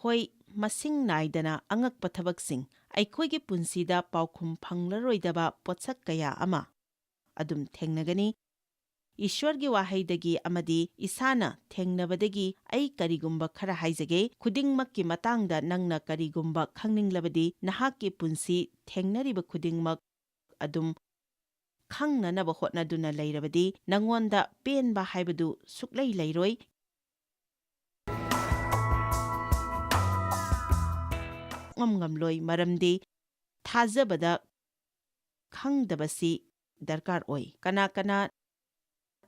ꯍꯣꯏ, ꯃꯁꯤꯡ ꯅꯥꯏꯗꯅ ꯑꯉꯛꯄ ꯊꯕꯛꯁꯤꯡ, ꯑꯩꯈꯣꯏꯒꯤ ꯄꯨꯟꯁꯤꯗ ꯄꯥꯎꯈꯨꯝ ꯐꯪꯂꯔꯣꯏꯗꯕ ꯄꯣꯠꯁꯛ ꯀꯌꯥ ꯑꯃ ꯑꯗꯨꯝ ꯊꯦꯡꯅꯒꯅꯤ꯫ ꯏꯁ꯭ꯋꯔꯒꯤ ꯋꯥꯍꯩꯗꯒꯤ ꯑꯃꯗꯤ ꯏꯁꯥꯅ ꯊꯦꯡꯅꯕꯗꯒꯤ ꯑꯩ ꯀꯔꯤꯒꯨꯝꯕ ꯈꯔ ꯍꯥꯏꯖꯒꯦ꯫ ꯈꯨꯗꯤꯡꯃꯛꯀꯤ ꯃꯇꯥꯡꯗ ꯅꯪꯅ ꯀꯔꯤꯒꯨꯝꯕ ꯈꯪꯅꯤꯡꯂꯕꯗꯤ, ꯅꯍꯥꯛꯀꯤ ꯄꯨꯟꯁꯤ ꯊꯦꯡꯅꯔꯤꯕ ꯈꯨꯗꯤꯡꯃꯛ ꯑꯗꯨꯝ ꯈꯪꯅꯅꯕ ꯍꯣꯠꯅꯗꯨꯅ ꯂꯩꯔꯕꯗꯤ, ꯅꯉꯣꯟꯗ ꯄꯦꯟꯕ ꯍꯥꯏꯕꯗꯨ ꯁꯨꯛꯂꯩ ꯂꯩꯔꯣꯏ꯫ ꯉꯝ ꯉꯝꯂꯣꯏ, ꯃꯔꯝꯗꯤ ꯊꯥꯖꯕꯗ ꯈꯪꯗꯕꯁꯤ ꯗꯔꯀꯥꯔ ꯑꯣꯏ꯫ ꯀꯅꯥ ꯀꯅꯥ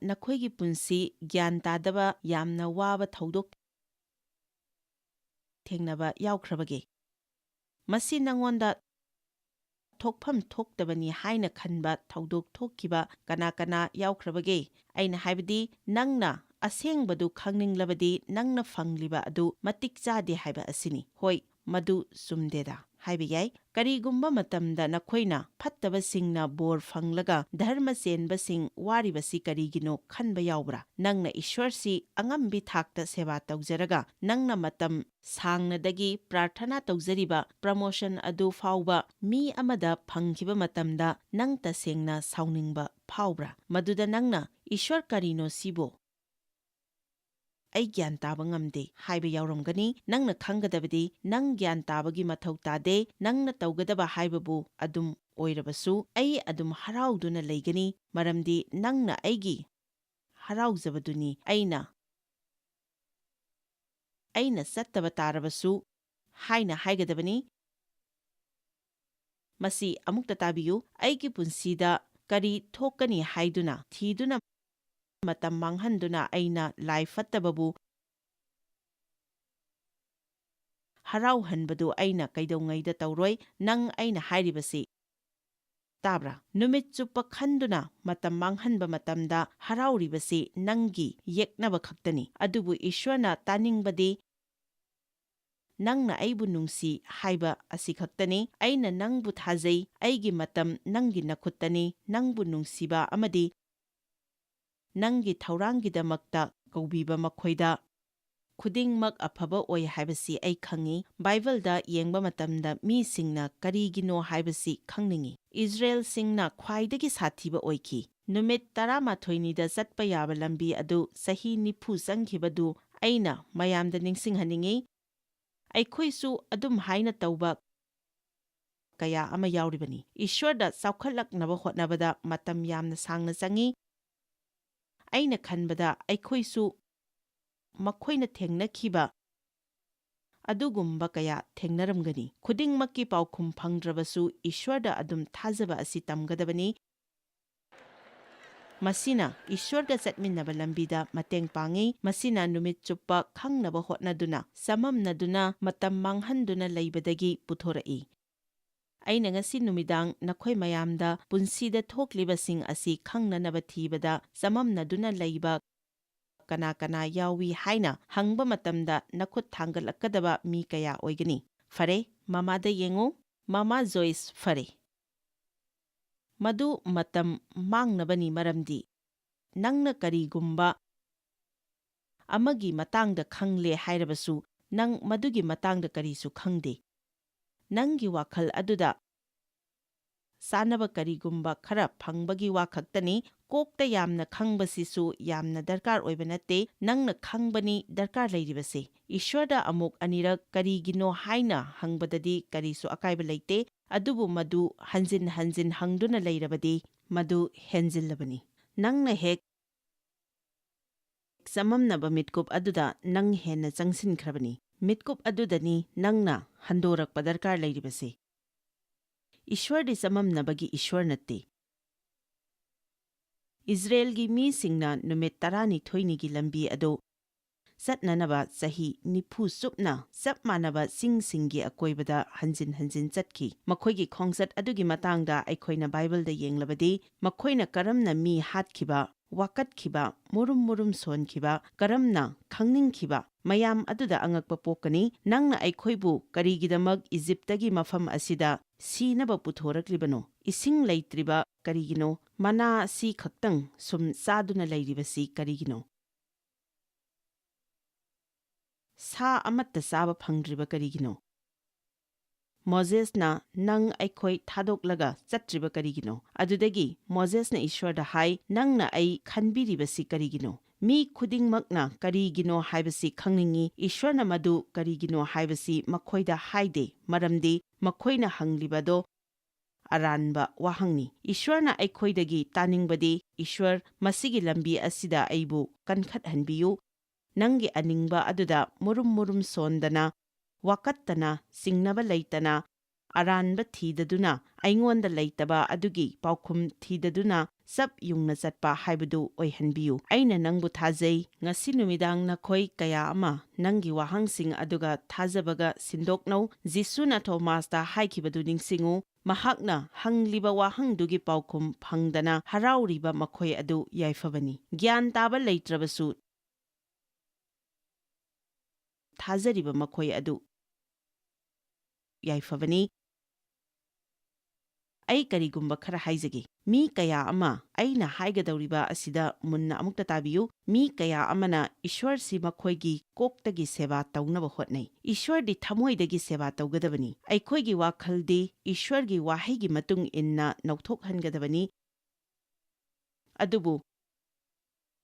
ꯅꯈꯣꯏꯒꯤ ꯄꯨꯟꯁꯤ ꯒ꯭ꯌꯥꯟ ꯇꯥꯗꯕ ꯌꯥꯝꯅ ꯋꯥꯕ ꯊꯧꯗꯣꯛ ꯊꯦꯡꯅꯕ ꯌꯥꯎꯈ꯭ꯔꯕꯒꯦ? ꯃꯁꯤ ꯅꯉꯣꯟꯗ ꯊꯣꯛꯐꯝ ꯊꯣꯛꯇꯕꯅꯤ ꯍꯥꯏꯅ ꯈꯟꯕ ꯊꯧꯗꯣꯛ ꯊꯣꯛꯈꯤꯕ ꯀꯅꯥ ꯀꯅꯥ ꯌꯥꯎꯈ꯭ꯔꯕꯒꯦ? ꯑꯩꯅ ꯍꯥꯏꯕꯗꯤ, ꯅꯪꯅ ꯑꯁꯦꯡꯕꯗꯨ ꯈꯪꯅꯤꯡꯂꯕꯗꯤ, ꯅꯪꯅ ꯐꯪꯂꯤꯕ ꯑꯗꯨ ꯃꯇꯤꯛ ꯆꯥꯗꯦ ꯍꯥꯏꯕ ꯑꯁꯤꯅꯤ꯫ ꯍꯣꯏ, ꯃꯗꯨ ꯆꯨꯝꯗꯦꯗ ꯍꯥꯏꯕ ꯌꯥꯏ꯫ ꯀꯔꯤꯒꯨꯝꯕ ꯃꯇꯝꯗ ꯅꯈꯣꯏꯅ ꯐꯠꯇꯕꯁꯤꯡꯅ ꯕꯣꯔ ꯐꯪꯂꯒ ꯙꯔꯃ ꯆꯦꯟꯕꯁꯤꯡ ꯋꯥꯔꯤꯕꯁꯤ ꯀꯔꯤꯒꯤꯅꯣ ꯈꯟꯕ ꯌꯥꯎꯕ꯭ꯔꯥ? ꯅꯪꯅ ꯏꯁ꯭ꯋꯔꯁꯤ ꯑꯉꯝꯕꯤ ꯊꯥꯛꯇ ꯁꯦꯕꯥ ꯇꯧꯖꯔꯒ, ꯅꯪꯅ ꯃꯇꯝ ꯁꯥꯡꯅꯗꯒꯤ ꯄ꯭ꯔꯥꯔꯊꯅꯥ ꯇꯧꯖꯔꯤꯕ ꯄ꯭ꯔꯃꯣꯁꯟ ꯑꯗꯨ ꯐꯥꯎꯕ ꯃꯤ ꯑꯃꯗ ꯐꯪꯈꯤꯕ ꯃꯇꯝꯗ, ꯅꯪ ꯇꯁꯦꯡꯅ ꯁꯥꯎꯅꯤꯡꯕ ꯐꯥꯎꯕ꯭ꯔꯥ? ꯃꯗꯨꯗ ꯅꯪꯅ, "ꯏꯁ꯭ꯋꯔ, ꯀꯔꯤꯅꯣ ꯁꯤꯕꯣ? ꯑꯩ ꯒ꯭ꯌꯥꯟ ꯇꯥꯕ ꯉꯝꯗꯦ" ꯍꯥꯏꯕ ꯌꯥꯎꯔꯝꯒꯅꯤ꯫ ꯅꯪꯅ ꯈꯪꯒꯗꯕꯗꯤ, ꯅꯪ ꯒ꯭ꯌꯥꯟ ꯇꯥꯕꯒꯤ ꯃꯊꯧ ꯇꯥꯗꯦ꯫ ꯅꯪꯅ ꯇꯧꯒꯗꯕ ꯍꯥꯏꯕꯕꯨ ꯑꯗꯨꯝ ꯑꯣꯏꯔꯕꯁꯨ, ꯑꯩ ꯑꯗꯨꯝ ꯍꯔꯥꯎꯗꯨꯅ ꯂꯩꯒꯅꯤ, ꯃꯔꯝꯗꯤ ꯅꯪꯅ ꯑꯩꯒꯤ ꯍꯔꯥꯎꯖꯕꯗꯨꯅꯤ꯫ ꯑꯩꯅ, ꯑꯩꯅ ꯆꯠꯇꯕ ꯇꯥꯔꯕꯁꯨ ꯍꯥꯏꯅ ꯍꯥꯏꯒꯗꯕꯅꯤ꯫ ꯃꯁꯤ ꯑꯃꯨꯛꯇ ꯇꯥꯕꯤꯌꯨ, ꯑꯩꯒꯤ ꯄꯨꯟꯁꯤꯗ ꯀꯔꯤ ꯊꯣꯛꯀꯅꯤ ꯍꯥꯏꯗꯨꯅ ꯊꯤꯗꯨꯅ ꯃꯇꯝ ꯃꯥꯡꯍꯟꯗꯨꯅ ꯑꯩꯅ ꯂꯥꯏ ꯐꯠꯇꯕꯕꯨ ꯍꯔꯥꯎꯍꯟꯕꯗꯨ ꯑꯩꯅ ꯀꯩꯗꯧꯉꯩꯗ ꯇꯧꯔꯣꯏ꯫ ꯅꯪ ꯑꯩꯅ ꯍꯥꯏꯔꯤꯕꯁꯤ ꯇꯥꯕ꯭ꯔꯥ? ꯅꯨꯃꯤꯠ ꯆꯨꯞꯄ ꯈꯟꯗꯨꯅ ꯃꯇꯝ ꯃꯥꯡꯍꯟꯕ ꯃꯇꯝꯗ ꯍꯔꯥꯎꯔꯤꯕꯁꯤ ꯅꯪꯒꯤ ꯌꯦꯛꯅꯕ ꯈꯛꯇꯅꯤ꯫ ꯑꯗꯨꯕꯨ ꯏꯁ꯭ꯋꯔꯅ ꯇꯥꯅꯤꯡꯕꯗꯤ ꯅꯪꯅ ꯑꯩꯕꯨ ꯅꯨꯡꯁꯤ ꯍꯥꯏꯕ ꯑꯁꯤ ꯈꯛꯇꯅꯤ꯫ ꯑꯩꯅ ꯅꯪꯕꯨ ꯊꯥꯖꯩ, ꯑꯩꯒꯤ ꯃꯇꯝ ꯅꯪꯒꯤ ꯅꯈꯨꯠꯇꯅꯤ꯫ ꯅꯪꯕꯨ ꯅꯨꯡꯁꯤꯕ ꯑꯃꯗꯤ ꯅꯪꯒꯤ ꯊꯧꯔꯥꯡꯒꯤꯗꯃꯛꯇ ꯀꯧꯕꯤꯕ ꯃꯈꯣꯏꯗ ꯈꯨꯗꯤꯡꯃꯛ ꯑꯐꯕ ꯑꯣꯏ ꯍꯥꯏꯕꯁꯤ ꯑꯩ ꯈꯪꯏ꯫ ꯕꯥꯏꯕꯜꯗ ꯌꯦꯡꯕ ꯃꯇꯝꯗ ꯃꯤꯁꯤꯡꯅ ꯀꯔꯤꯒꯤꯅꯣ ꯍꯥꯏꯕꯁꯤ ꯈꯪꯅꯤꯡꯏ꯫ ꯏꯁ꯭ꯔꯥꯌꯦꯜꯁꯤꯡꯅ ꯈ꯭ꯋꯥꯏꯗꯒꯤ ꯁꯥꯊꯤꯕ ꯑꯣꯏꯈꯤ꯫ ꯅꯨꯃꯤꯠ ꯇꯔꯥꯃꯥꯊꯣꯏꯅꯤꯗ ꯆꯠꯄ ꯌꯥꯕ ꯂꯝꯕꯤ ꯑꯗꯨ ꯆꯍꯤ ꯅꯤꯐꯨ ꯆꯪꯈꯤꯕꯗꯨ ꯑꯩꯅ ꯃꯌꯥꯝꯗ ꯅꯤꯡꯁꯤꯡꯍꯟꯅꯤꯡꯏ꯫ ꯑꯩꯈꯣꯏꯁꯨ ꯑꯗꯨꯝ ꯍꯥꯏꯅ ꯇꯧꯕ ꯀꯌꯥ ꯑꯃ ꯌꯥꯎꯔꯤꯕꯅꯤ꯫ ꯏꯁ꯭ꯋꯔꯗ ꯆꯥꯎꯈꯠꯂꯛꯅꯕ ꯍꯣꯠꯅꯕꯗ ꯃꯇꯝ ꯌꯥꯝꯅ ꯁꯥꯡꯅ ꯆꯪꯏ꯫ ꯑꯩꯅ ꯈꯟꯕꯗ ꯑꯩꯈꯣꯏꯁꯨ ꯃꯈꯣꯏꯅ ꯊꯦꯡꯅꯈꯤꯕ ꯑꯗꯨꯒꯨꯝꯕ ꯀꯌꯥ ꯊꯦꯡꯅꯔꯝꯒꯅꯤ꯫ ꯈꯨꯗꯤꯡꯃꯛꯀꯤ ꯄꯥꯎꯈꯨꯝ ꯐꯪꯗ꯭ꯔꯕꯁꯨ ꯏꯁ꯭ꯋꯔꯗ ꯑꯗꯨꯝ ꯊꯥꯖꯕ ꯑꯁꯤ ꯇꯝꯒꯗꯕꯅꯤ꯫ ꯃꯁꯤꯅ ꯏꯁ꯭ꯋꯔꯒ ꯆꯠꯃꯤꯟꯅꯕ ꯂꯝꯕꯤꯗ ꯃꯇꯦꯡ ꯄꯥꯡꯏ꯫ ꯃꯁꯤꯅ ꯅꯨꯃꯤꯠ ꯆꯨꯞꯄ ꯈꯪꯅꯕ ꯍꯣꯠꯅꯗꯨꯅ, ꯆꯃꯝꯅꯗꯨꯅ, ꯃꯇꯝ ꯃꯥꯡꯍꯟꯗꯨꯅ ꯂꯩꯕꯗꯒꯤ ꯄꯨꯊꯣꯔꯛꯏ꯫ ꯑꯩꯅ ꯉꯁꯤ ꯅꯨꯃꯤꯗꯥꯡ ꯅꯈꯣꯏ ꯃꯌꯥꯝꯗ ꯄꯨꯟꯁꯤꯗ ꯊꯣꯛꯂꯤꯕꯁꯤꯡ ꯑꯁꯤ ꯈꯪꯅꯅꯕ ꯊꯤꯕꯗ ꯆꯃꯝꯅꯗꯨꯅ ꯂꯩꯕ ꯀꯅꯥ ꯀꯅꯥ ꯌꯥꯎꯏ ꯍꯥꯏꯅ ꯍꯪꯕ ꯃꯇꯝꯗ ꯅꯈꯨꯠ ꯊꯥꯡꯒꯠꯂꯛꯀꯗꯕ ꯃꯤ ꯀꯌꯥ ꯑꯣꯏꯒꯅꯤ? ꯐꯔꯦ, ꯃꯃꯥꯗ ꯌꯦꯡꯉꯨ꯫ ꯃꯃꯥ ꯖꯣꯏꯁ, ꯐꯔꯦ꯫ ꯃꯗꯨ ꯃꯇꯝ ꯃꯥꯡꯅꯕꯅꯤ, ꯃꯔꯝꯗꯤ ꯅꯪꯅ ꯀꯔꯤꯒꯨꯝꯕ ꯑꯃꯒꯤ ꯃꯇꯥꯡꯗ ꯈꯪꯂꯦ ꯍꯥꯏꯔꯕꯁꯨ, ꯅꯪ ꯃꯗꯨꯒꯤ ꯃꯇꯥꯡꯗ ꯀꯔꯤꯁꯨ ꯈꯪꯗꯦ꯫ ꯅꯪꯒꯤ ꯋꯥꯈꯜ ꯑꯗꯨꯗ ꯆꯥꯅꯕ ꯀꯔꯤꯒꯨꯝꯕ ꯈꯔ ꯐꯪꯕꯒꯤ ꯋꯥ ꯈꯛꯇꯅꯤ꯫ ꯀꯣꯛꯇ ꯌꯥꯝꯅ ꯈꯪꯕꯁꯤꯁꯨ ꯌꯥꯝꯅ ꯗꯔꯀꯥꯔ ꯑꯣꯏꯕ ꯅꯠꯇꯦ꯫ ꯅꯪꯅ ꯈꯪꯕꯅꯤ ꯗꯔꯀꯥꯔ ꯂꯩꯔꯤꯕꯁꯦ꯫ ꯏꯁ꯭ꯋꯔꯗ ꯑꯃꯨꯛ ꯑꯅꯤꯔꯛ "ꯀꯔꯤꯒꯤꯅꯣ?" ꯍꯥꯏꯅ ꯍꯪꯕꯗꯗꯤ ꯀꯔꯤꯁꯨ ꯑꯀꯥꯏꯕ ꯂꯩꯇꯦ, ꯑꯗꯨꯕꯨ ꯃꯗꯨ ꯍꯟꯖꯤꯟ ꯍꯟꯖꯤꯟ ꯍꯪꯗꯨꯅ ꯂꯩꯔꯕꯗꯤ ꯃꯗꯨ ꯍꯦꯟꯖꯤꯜꯂꯕꯅꯤ꯫ ꯅꯪꯅ ꯍꯦꯛ ꯆꯃꯝꯅꯕ ꯃꯤꯠꯀꯨꯞ ꯑꯗꯨꯗ ꯅꯪ ꯍꯦꯟꯅ ꯆꯪꯁꯤꯟꯈ꯭ꯔꯕꯅꯤ꯫ ꯃꯤꯠꯀꯨꯞ ꯑꯗꯨꯗꯅꯤ ꯅꯪꯅ ꯍꯟꯗꯣꯔꯛꯄ ꯗꯔꯀꯥꯔ ꯂꯩꯔꯤꯕꯁꯦ꯫ ꯏꯁ꯭ꯋꯔꯗꯤ ꯆꯃꯝꯅꯕꯒꯤ ꯏꯁ꯭ꯋꯔ ꯅꯠꯇꯦ꯫ ꯏꯖꯔꯦꯜꯒꯤ ꯃꯤꯁꯤꯡꯅ ꯅꯨꯃꯤꯠ ꯇꯔꯥꯅꯤꯊꯣꯏꯅꯤꯒꯤ ꯂꯝꯕꯤ ꯑꯗꯨ ꯆꯠꯅꯅꯕ ꯆꯍꯤ ꯅꯤꯐꯨ ꯆꯨꯞꯅ ꯆꯞ ꯃꯥꯟꯅꯕ ꯆꯤꯡꯁꯤꯡꯒꯤ ꯑꯀꯣꯏꯕꯗ ꯍꯟꯖꯤꯟ ꯍꯟꯖꯤꯟ ꯆꯠꯈꯤ꯫ ꯃꯈꯣꯏꯒꯤ ꯈꯣꯡꯆꯠ ꯑꯗꯨꯒꯤ ꯃꯇꯥꯡꯗ ꯑꯩꯈꯣꯏꯅ ꯕꯥꯏꯕꯜꯗ ꯌꯦꯡꯂꯕꯗꯤ, ꯃꯈꯣꯏꯅ ꯀꯔꯝꯅ ꯃꯤ ꯍꯥꯠꯈꯤꯕ, ꯋꯥꯀꯠꯈꯤꯕ, ꯃꯨꯔꯨꯝ ꯃꯨꯔꯨꯝ ꯁꯣꯟꯈꯤꯕ, ꯀꯔꯝꯅ ꯈꯪꯅꯤꯡꯈꯤꯕ, ꯃꯌꯥꯝ ꯑꯗꯨꯗ ꯑꯉꯛꯄ ꯄꯣꯛꯀꯅꯤ꯫ "ꯅꯪꯅ ꯑꯩꯈꯣꯏꯕꯨ ꯀꯔꯤꯒꯤꯗꯃꯛ ꯏꯖꯤꯞꯇꯒꯤ ꯃꯐꯝ ꯑꯁꯤꯗ ꯁꯤꯅꯕ ꯄꯨꯊꯣꯔꯛꯂꯤꯕꯅꯣ? ꯏꯁꯤꯡ ꯂꯩꯇ꯭ꯔꯤꯕ ꯀꯔꯤꯒꯤꯅꯣ? ꯃꯅꯥ ꯑꯁꯤ ꯈꯛꯇꯪ ꯁꯨꯝ ꯆꯥꯗꯨꯅ ꯂꯩꯔꯤꯕꯁꯤ ꯀꯔꯤꯒꯤꯅꯣ? ꯁꯥ ꯑꯃꯠꯇ ꯆꯥꯕ ꯐꯪꯗ꯭ꯔꯤꯕ ꯀꯔꯤꯒꯤꯅꯣ? ꯃꯣꯖꯦꯁꯅ ꯅꯪ ꯑꯩꯈꯣꯏ ꯊꯥꯗꯣꯛꯂꯒ ꯆꯠꯇ꯭ꯔꯤꯕ ꯀꯔꯤꯒꯤꯅꯣ?" ꯑꯗꯨꯗꯒꯤ ꯃꯣꯖꯦꯁꯅ ꯏꯁ꯭ꯋꯔꯗ ꯍꯥꯏ, "ꯅꯪꯅ ꯑꯩ ꯈꯟꯕꯤꯔꯤꯕꯁꯤ ꯀꯔꯤꯒꯤꯅꯣ?" ꯃꯤ ꯈꯨꯗꯤꯡꯃꯛꯅ ꯀꯔꯤꯒꯤꯅꯣ ꯍꯥꯏꯕꯁꯤ ꯈꯪꯅꯤꯡꯏ꯫ ꯏꯁ꯭ꯋꯔꯅ ꯃꯗꯨ ꯀꯔꯤꯒꯤꯅꯣ ꯍꯥꯏꯕꯁꯤ ꯃꯈꯣꯏꯗ ꯍꯥꯏꯗꯦ, ꯃꯔꯝꯗꯤ ꯃꯈꯣꯏꯅ ꯍꯪꯂꯤꯕꯗꯣ ꯑꯔꯥꯟꯕ ꯋꯥꯍꯪꯅꯤ꯫ ꯏꯁ꯭ꯋꯔꯅ ꯑꯩꯈꯣꯏꯗꯒꯤ ꯇꯥꯅꯤꯡꯕꯗꯤ, "ꯏꯁ꯭ꯋꯔ, ꯃꯁꯤꯒꯤ ꯂꯝꯕꯤ ꯑꯁꯤꯗ ꯑꯩꯕꯨ ꯀꯟꯈꯠꯍꯟꯕꯤꯌꯨ, ꯅꯪꯒꯤ ꯑꯅꯤꯡꯕ ꯑꯗꯨꯗ ꯃꯨꯔꯨꯝ ꯃꯨꯔꯨꯝ ꯁꯣꯟꯗꯅ, ꯋꯥꯀꯠꯇꯅ, ꯆꯤꯡꯅꯕ ꯂꯩꯇꯅ, ꯑꯔꯥꯟꯕ ꯊꯤꯗꯗꯨꯅ, ꯑꯩꯉꯣꯟꯗ ꯂꯩꯇꯕ ꯑꯗꯨꯒꯤ ꯄꯥꯎꯈꯨꯝ ꯊꯤꯗꯗꯨꯅ ꯆꯞ ꯌꯨꯡꯅ ꯆꯠꯄ ꯍꯥꯏꯕꯗꯨ ꯑꯣꯏꯍꯟꯕꯤꯌꯨ꯫ ꯑꯩꯅ ꯅꯪꯕꯨ ꯊꯥꯖꯩ꯫ ꯉꯁꯤ ꯅꯨꯃꯤꯗꯥꯡ ꯅꯈꯣꯏ ꯀꯌꯥ ꯑꯃ ꯅꯪꯒꯤ ꯋꯥꯍꯪꯁꯤꯡ ꯑꯗꯨꯒ ꯊꯥꯖꯕꯒ ꯁꯤꯟꯗꯣꯛꯅꯧ꯫ ꯖꯤꯁꯨꯅ ꯊꯣꯃꯥꯁꯇ ꯍꯥꯏꯈꯤꯕꯗꯨ ꯅꯤꯡꯁꯤꯡꯉꯨ, ꯃꯍꯥꯛꯅ ꯍꯪꯂꯤꯕ ꯋꯥꯍꯪꯗꯨꯒꯤ ꯄꯥꯎꯈꯨꯝ ꯐꯪꯗꯅ ꯍꯔꯥꯎꯔꯤꯕ ꯃꯈꯣꯏ ꯑꯗꯨ ꯌꯥꯏꯐꯕꯅꯤ꯫ ꯒ꯭ꯌꯥꯟ ꯇꯥꯕ ꯂꯩꯇ꯭ꯔꯕꯁꯨ ꯊꯥꯖꯔꯤꯕ ꯃꯈꯣꯏ ꯑꯗꯨ ꯌꯥꯏꯐꯕꯅꯤ꯫ ꯑꯩ ꯀꯔꯤꯒꯨꯝꯕ ꯈꯔ ꯍꯥꯏꯖꯒꯦ꯫ ꯃꯤ ꯀꯌꯥ ꯑꯃ ꯑꯩꯅ ꯍꯥꯏꯒꯗꯧꯔꯤꯕ ꯑꯁꯤꯗ ꯃꯨꯟꯅ ꯑꯃꯨꯛꯇ ꯇꯥꯕꯤꯌꯨ꯫ ꯃꯤ ꯀꯌꯥ ꯑꯃꯅ ꯏꯁ꯭ꯋꯔꯁꯤ ꯃꯈꯣꯏꯒꯤ ꯀꯣꯛꯇꯒꯤ ꯁꯦꯕꯥ ꯇꯧꯅꯕ ꯍꯣꯠꯅꯩ꯫ ꯏꯁ꯭ꯋꯔꯗꯤ ꯊꯃꯣꯏꯗꯒꯤ ꯁꯦꯕꯥ ꯇꯧꯒꯗꯕꯅꯤ꯫ ꯑꯩꯈꯣꯏꯒꯤ ꯋꯥꯈꯜꯗꯤ ꯏꯁ꯭ꯋꯔꯒꯤ ꯋꯥꯍꯩꯒꯤ ꯃꯇꯨꯡ ꯏꯟꯅ ꯅꯧꯊꯣꯛꯍꯟꯒꯗꯕꯅꯤ꯫ ꯑꯗꯨꯕꯨ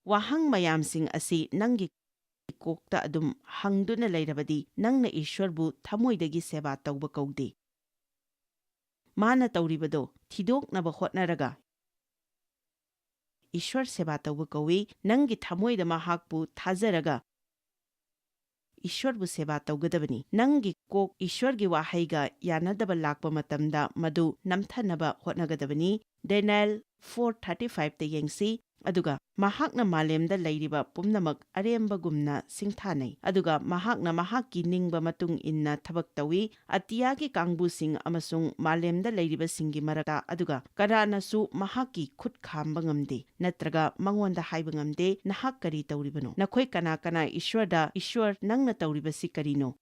ꯋꯥꯍꯪ ꯃꯌꯥꯝꯁꯤꯡ ꯑꯁꯤ ꯅꯪꯒꯤ ꯀꯣꯛꯇ ꯑꯗꯨꯝ ꯍꯪꯗꯨꯅ ꯂꯩꯔꯕꯗꯤ, ꯅꯪꯅ ꯏꯁ꯭ꯋꯔꯕꯨ ꯊꯃꯣꯏꯗꯒꯤ ꯁꯦꯕꯥ ꯇꯧꯕ ꯀꯧꯗꯦ꯫ ꯃꯥꯅ ꯇꯧꯔꯤꯕꯗꯣ ꯊꯤꯗꯣꯛꯅꯕ ꯍꯣꯠꯅꯔꯒ ꯏꯁ꯭ꯋꯔ ꯁꯦꯕꯥ ꯇꯧꯕ ꯀꯧꯏ꯫ ꯅꯪꯒꯤ ꯊꯃꯣꯏꯗ ꯃꯍꯥꯛꯄꯨ ꯊꯥꯖꯔꯒ ꯏꯁ꯭ꯋꯔꯕꯨ ꯁꯦꯕꯥ ꯇꯧꯒꯗꯕꯅꯤ꯫ ꯅꯪꯒꯤ ꯀꯣꯛ ꯏꯁ꯭ꯋꯔꯒꯤ ꯋꯥꯍꯩꯒ ꯌꯥꯅꯗꯕ ꯂꯥꯛꯄ ꯃꯇꯝꯗ ꯃꯗꯨ ꯅꯝꯊꯅꯕ ꯍꯣꯠꯅꯒꯗꯕꯅꯤ꯫ ꯗꯦꯅꯤꯌꯦꯜ ꯐꯣꯔ ꯊꯥꯔꯇꯤ ꯐꯥꯏꯚꯇ ꯌꯦꯡꯁꯤ꯫ ꯑꯗꯨꯒ ꯃꯍꯥꯛꯅ ꯃꯥꯂꯦꯝꯗ ꯂꯩꯔꯤꯕ ꯄꯨꯝꯅꯃꯛ ꯑꯔꯦꯝꯕꯒꯨꯝꯅ ꯁꯤꯡꯊꯥꯅꯩ, ꯑꯗꯨꯒ ꯃꯍꯥꯛꯅ ꯃꯍꯥꯛꯀꯤ ꯅꯤꯡꯕ ꯃꯇꯨꯡ ꯏꯟꯅ ꯊꯕꯛ ꯇꯧꯏ꯫ ꯑꯇꯤꯌꯥꯒꯤ ꯀꯥꯡꯕꯨꯁꯤꯡ ꯑꯃꯁꯨꯡ ꯃꯥꯂꯦꯝꯗ ꯂꯩꯔꯤꯕꯁꯤꯡꯒꯤ ꯃꯔꯛꯇ, ꯑꯗꯨꯒ ꯀꯅꯥꯅꯁꯨ ꯃꯍꯥꯛꯀꯤ ꯈꯨꯠ ꯈꯥꯝꯕ ꯉꯝꯗꯦ, ꯅꯠꯇ꯭ꯔꯒ ꯃꯉꯣꯟꯗ ꯍꯥꯏꯕ ꯉꯝꯗꯦ, "ꯅꯍꯥꯛ ꯀꯔꯤ ꯇꯧꯔꯤꯕꯅꯣ?" ꯅꯈꯣꯏ ꯀꯅꯥ ꯀꯅꯥ ꯏꯁ꯭ꯋꯔꯗ, "ꯏꯁ꯭ꯋꯔ, ꯅꯪꯅ ꯇꯧꯔꯤꯕꯁꯤ ꯀꯔꯤꯅꯣ?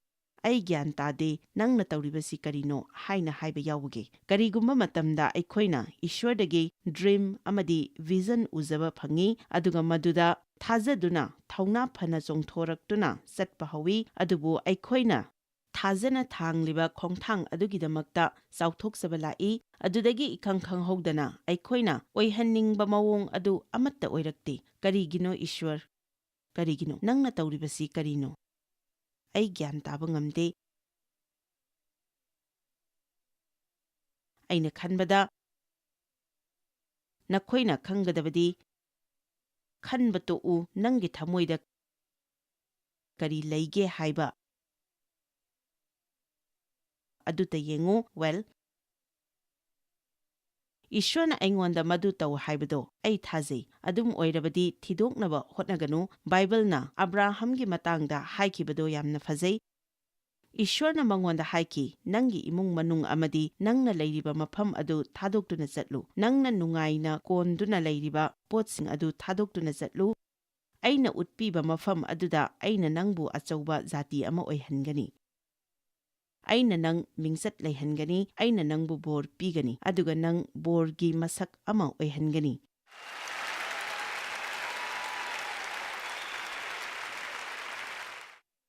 ꯑꯩ ꯒ꯭ꯌꯥꯟ ꯇꯥꯗꯦ, ꯅꯪꯅ ꯇꯧꯔꯤꯕꯁꯤ ꯀꯔꯤꯅꯣ?" ꯍꯥꯏꯅ ꯍꯥꯏꯕ ꯌꯥꯎꯕꯒꯦ? ꯀꯔꯤꯒꯨꯝꯕ ꯃꯇꯝꯗ ꯑꯩꯈꯣꯏꯅ ꯏꯁ꯭ꯋꯔꯗꯒꯤ ꯗ꯭ꯔꯤꯝ ꯑꯃꯗꯤ ꯚꯤꯖꯟ ꯎꯖꯕ ꯐꯪꯏ, ꯑꯗꯨꯒ ꯃꯗꯨꯗ ꯊꯥꯖꯗꯨꯅ ꯊꯧꯅꯥ ꯐꯅ ꯆꯣꯡꯊꯣꯔꯛꯇꯨꯅ ꯆꯠꯄ ꯍꯧꯏ, ꯑꯗꯨꯕꯨ ꯑꯩꯈꯣꯏꯅ ꯊꯥꯖꯅ ꯊꯥꯡꯂꯤꯕ ꯈꯣꯡꯊꯥꯡ ꯑꯗꯨꯒꯤꯗꯃꯛꯇ ꯆꯥꯎꯊꯣꯛꯆꯕ ꯂꯥꯛꯏ꯫ ꯑꯗꯨꯗꯒꯤ ꯏꯈꯪ ꯈꯪꯍꯧꯗꯅ ꯑꯩꯈꯣꯏꯅ ꯑꯣꯏꯍꯟꯅꯤꯡꯕ ꯃꯑꯣꯡ ꯑꯗꯨ ꯑꯃꯠꯇ ꯑꯣꯏꯔꯛꯇꯦ꯫ ꯀꯔꯤꯒꯤꯅꯣ, ꯏꯁ꯭ꯋꯔ? ꯀꯔꯤꯒꯤꯅꯣ? ꯅꯪꯅ ꯇꯧꯔꯤꯕꯁꯤ ꯀꯔꯤꯅꯣ? ꯑꯩ ꯒ꯭ꯌꯥꯟ ꯇꯥꯕ ꯉꯝꯗꯦ꯫ ꯑꯩꯅ ꯈꯟꯕꯗ, ꯅꯈꯣꯏꯅ ꯈꯪꯒꯗꯕꯗꯤ, ꯈꯟꯕ ꯇꯣꯛꯎ, ꯅꯪꯒꯤ ꯊꯃꯣꯏꯗ ꯀꯔꯤ ꯂꯩꯒꯦ ꯍꯥꯏꯕ ꯑꯗꯨꯇ ꯌꯦꯡꯉꯨ꯫ ꯋꯦꯜ, ꯏꯁ꯭ꯋꯔꯅ ꯑꯩꯉꯣꯟꯗ ꯃꯗꯨ ꯇꯧ ꯍꯥꯏꯕꯗꯣ ꯑꯩ ꯊꯥꯖꯩ꯫ ꯑꯗꯨꯝ ꯑꯣꯏꯔꯕꯗꯤ ꯊꯤꯗꯣꯛꯅꯕ ꯍꯣꯠꯅꯒꯅꯨ꯫ ꯕꯥꯏꯕꯜꯅ ꯑꯕ꯭ꯔꯥꯍꯝꯒꯤ ꯃꯇꯥꯡꯗ ꯍꯥꯏꯈꯤꯕꯗꯣ ꯌꯥꯝꯅ ꯐꯖꯩ꯫ ꯏꯁ꯭ꯋꯔꯅ ꯃꯉꯣꯟꯗ ꯍꯥꯏꯈꯤ, "ꯅꯪꯒꯤ ꯏꯃꯨꯡ ꯃꯅꯨꯡ ꯑꯃꯗꯤ ꯅꯪꯅ ꯂꯩꯔꯤꯕ ꯃꯐꯝ ꯑꯗꯨ ꯊꯥꯗꯣꯛꯇꯨꯅ ꯆꯠꯂꯨ꯫ ꯅꯪꯅ ꯅꯨꯡꯉꯥꯏꯅ ꯀꯣꯟꯗꯨꯅ ꯂꯩꯔꯤꯕ ꯄꯣꯠꯁꯤꯡ ꯑꯗꯨ ꯊꯥꯗꯣꯛꯇꯨꯅ ꯆꯠꯂꯨ꯫ ꯑꯩꯅ ꯎꯠꯄꯤꯕ ꯃꯐꯝ ꯑꯗꯨꯗ ꯑꯩꯅ ꯅꯪꯕꯨ ꯑꯆꯧꯕ ꯖꯥꯇꯤ ꯑꯃ ꯑꯣꯏꯍꯟꯒꯅꯤ꯫ ꯑꯩꯅ ꯅꯪ ꯃꯤꯡꯆꯠ ꯂꯩꯍꯟꯒꯅꯤ꯫ ꯑꯩꯅ ꯅꯪꯕꯨ ꯕꯣꯔ ꯄꯤꯒꯅꯤ, ꯑꯗꯨꯒ ꯅꯪ ꯕꯣꯔꯒꯤ ꯃꯁꯛ ꯑꯃ ꯑꯣꯏꯍꯟꯒꯅꯤ"꯫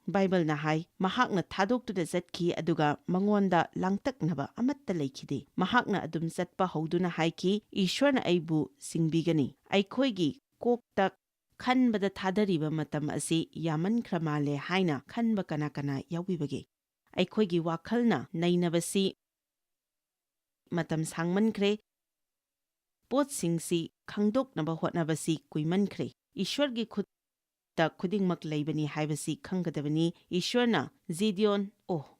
ꯕꯥꯏꯕꯜꯅ ꯍꯥꯏ, "ꯃꯍꯥꯛꯅ ꯊꯥꯗꯣꯛꯇꯨꯅ ꯆꯠꯈꯤ, ꯑꯗꯨꯒ ꯃꯉꯣꯟꯗ ꯂꯥꯡꯇꯛꯅꯕ ꯑꯃꯠꯇ ꯂꯩꯈꯤꯗꯦ꯫ ꯃꯍꯥꯛꯅ ꯑꯗꯨꯝ ꯆꯠꯄ ꯍꯧꯗꯨꯅ ꯍꯥꯏꯈꯤ, 'ꯏꯁ꯭ꯋꯔꯅ ꯑꯩꯕꯨ ꯁꯤꯡꯕꯤꯒꯅꯤ.'" ꯑꯩꯈꯣꯏꯒꯤ ꯀꯣꯛꯇ ꯈꯟꯕꯗ ꯊꯥꯗꯔꯤꯕ ꯃꯇꯝ ꯑꯁꯤ ꯌꯥꯝꯃꯟꯈ꯭ꯔ ꯃꯥꯜꯂꯦ ꯍꯥꯏꯅ ꯈꯟꯕ ꯀꯅꯥ ꯀꯅꯥ ꯌꯥꯎꯕꯤꯕꯒꯦ? ꯑꯩꯈꯣꯏꯒꯤ ꯋꯥꯈꯜꯅ ꯅꯩꯅꯕꯁꯤ ꯃꯇꯝ ꯁꯥꯡꯃꯟꯈ꯭ꯔꯦ꯫ ꯄꯣꯠꯁꯤꯡꯁꯤ ꯈꯪꯗꯣꯛꯅꯕ ꯍꯣꯠꯅꯕꯁꯤ ꯀꯨꯏꯃꯟꯈ꯭ꯔꯦ꯫ ꯏꯁ꯭ꯋꯔꯒꯤ ꯈꯨꯠ ꯈꯨꯗꯤꯡꯃꯛ ꯂꯩꯕꯅꯤ ꯍꯥꯏꯕꯁꯤ ꯈꯪꯒꯗꯕꯅꯤ꯫ ꯏꯁ꯭ꯋꯔꯅ ꯖꯤꯗꯤꯌꯣꯟ, ꯑꯣ,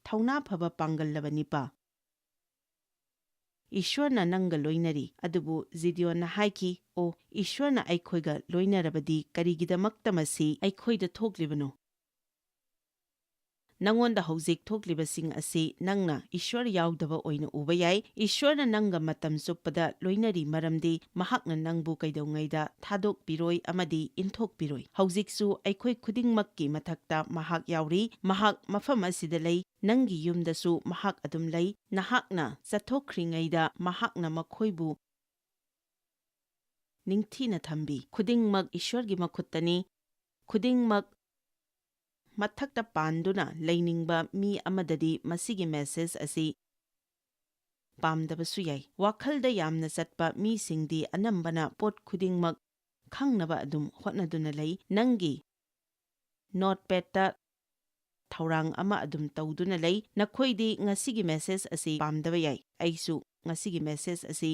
ꯊꯧꯅꯥ ꯐꯕ ꯄꯥꯡꯒꯜꯂꯕ ꯅꯤꯄꯥ꯫ ꯏꯁ꯭ꯋꯔꯅ ꯅꯪꯒ ꯂꯣꯏꯅꯔꯤ꯫ ꯑꯗꯨꯕꯨ ꯖꯤꯗꯤꯌꯣꯟꯅ ꯍꯥꯏꯈꯤ, "ꯑꯣ, ꯏꯁ꯭ꯋꯔꯅ ꯑꯩꯈꯣꯏꯒ ꯂꯣꯏꯅꯔꯕꯗꯤ ꯀꯔꯤꯒꯤꯗꯃꯛꯇ ꯃꯁꯤ ꯑꯩꯈꯣꯏꯗ ꯊꯣꯛꯂꯤꯕꯅꯣ? ꯅꯉꯣꯟꯗ ꯍꯧꯖꯤꯛ ꯊꯣꯛꯂꯤꯕꯁꯤꯡ ꯑꯁꯤ ꯅꯪꯅ ꯏꯁ꯭ꯋꯔ ꯌꯥꯎꯗꯕ ꯑꯣꯏꯅ ꯎꯕ ꯌꯥꯏ꯫ ꯏꯁ꯭ꯋꯔꯅ ꯅꯪꯒ ꯃꯇꯝ ꯆꯨꯞꯄꯗ ꯂꯣꯏꯅꯔꯤ, ꯃꯔꯝꯗꯤ ꯃꯍꯥꯛꯅ ꯅꯪꯕꯨ ꯀꯩꯗꯧꯉꯩꯗ ꯊꯥꯗꯣꯛꯄꯤꯔꯣꯏ ꯑꯃꯗꯤ ꯏꯟꯊꯣꯛꯄꯤꯔꯣꯏ꯫ ꯍꯧꯖꯤꯛꯁꯨ ꯑꯩꯈꯣꯏ ꯈꯨꯗꯤꯡꯃꯛꯀꯤ ꯃꯊꯛꯇ ꯃꯍꯥꯛ ꯌꯥꯎꯔꯤ꯫ ꯃꯍꯥꯛ ꯃꯐꯝ ꯑꯁꯤꯗ ꯂꯩ꯫ ꯅꯪꯒꯤ ꯌꯨꯝꯗꯁꯨ ꯃꯍꯥꯛ ꯑꯗꯨꯝ ꯂꯩ꯫ ꯅꯍꯥꯛꯅ ꯆꯠꯊꯣꯛꯈ꯭ꯔꯤꯉꯩꯗ ꯃꯍꯥꯛꯅ ꯃꯈꯣꯏꯕꯨ ꯅꯤꯡꯊꯤꯅ ꯊꯝꯕꯤ꯫ ꯈꯨꯗꯤꯡꯃꯛ ꯏꯁ꯭ꯋꯔꯒꯤ ꯃꯈꯨꯠꯇꯅꯤ꯫ ꯈꯨꯗꯤꯡꯃꯛ ꯃꯊꯛꯇ ꯄꯥꯟꯗꯨꯅ ꯂꯩꯅꯤꯡꯕ ꯃꯤ ꯑꯃꯗꯗꯤ ꯃꯁꯤꯒꯤ ꯃꯦꯁꯦꯖ ꯑꯁꯤ ꯄꯥꯝꯗꯕꯁꯨ ꯌꯥꯏ꯫ ꯋꯥꯈꯜꯗ ꯌꯥꯝꯅ ꯆꯠꯄ ꯃꯤꯁꯤꯡꯗꯤ ꯑꯅꯝꯕꯅ ꯄꯣꯠ ꯈꯨꯗꯤꯡꯃꯛ ꯈꯪꯅꯕ ꯑꯗꯨꯝ ꯍꯣꯠꯅꯗꯨꯅ ꯂꯩ꯫ ꯅꯪꯒꯤ ꯅꯣꯠꯄꯦꯗꯇ ꯊꯧꯔꯥꯡ ꯑꯃ ꯑꯗꯨꯝ ꯇꯧꯗꯨꯅ ꯂꯩ꯫ ꯅꯈꯣꯏꯗꯤ ꯉꯁꯤꯒꯤ ꯃꯦꯁꯦꯖ ꯑꯁꯤ ꯄꯥꯝꯗꯕ ꯌꯥꯏ꯫ ꯑꯩꯁꯨ ꯉꯁꯤꯒꯤ ꯃꯦꯁꯦꯖ ꯑꯁꯤ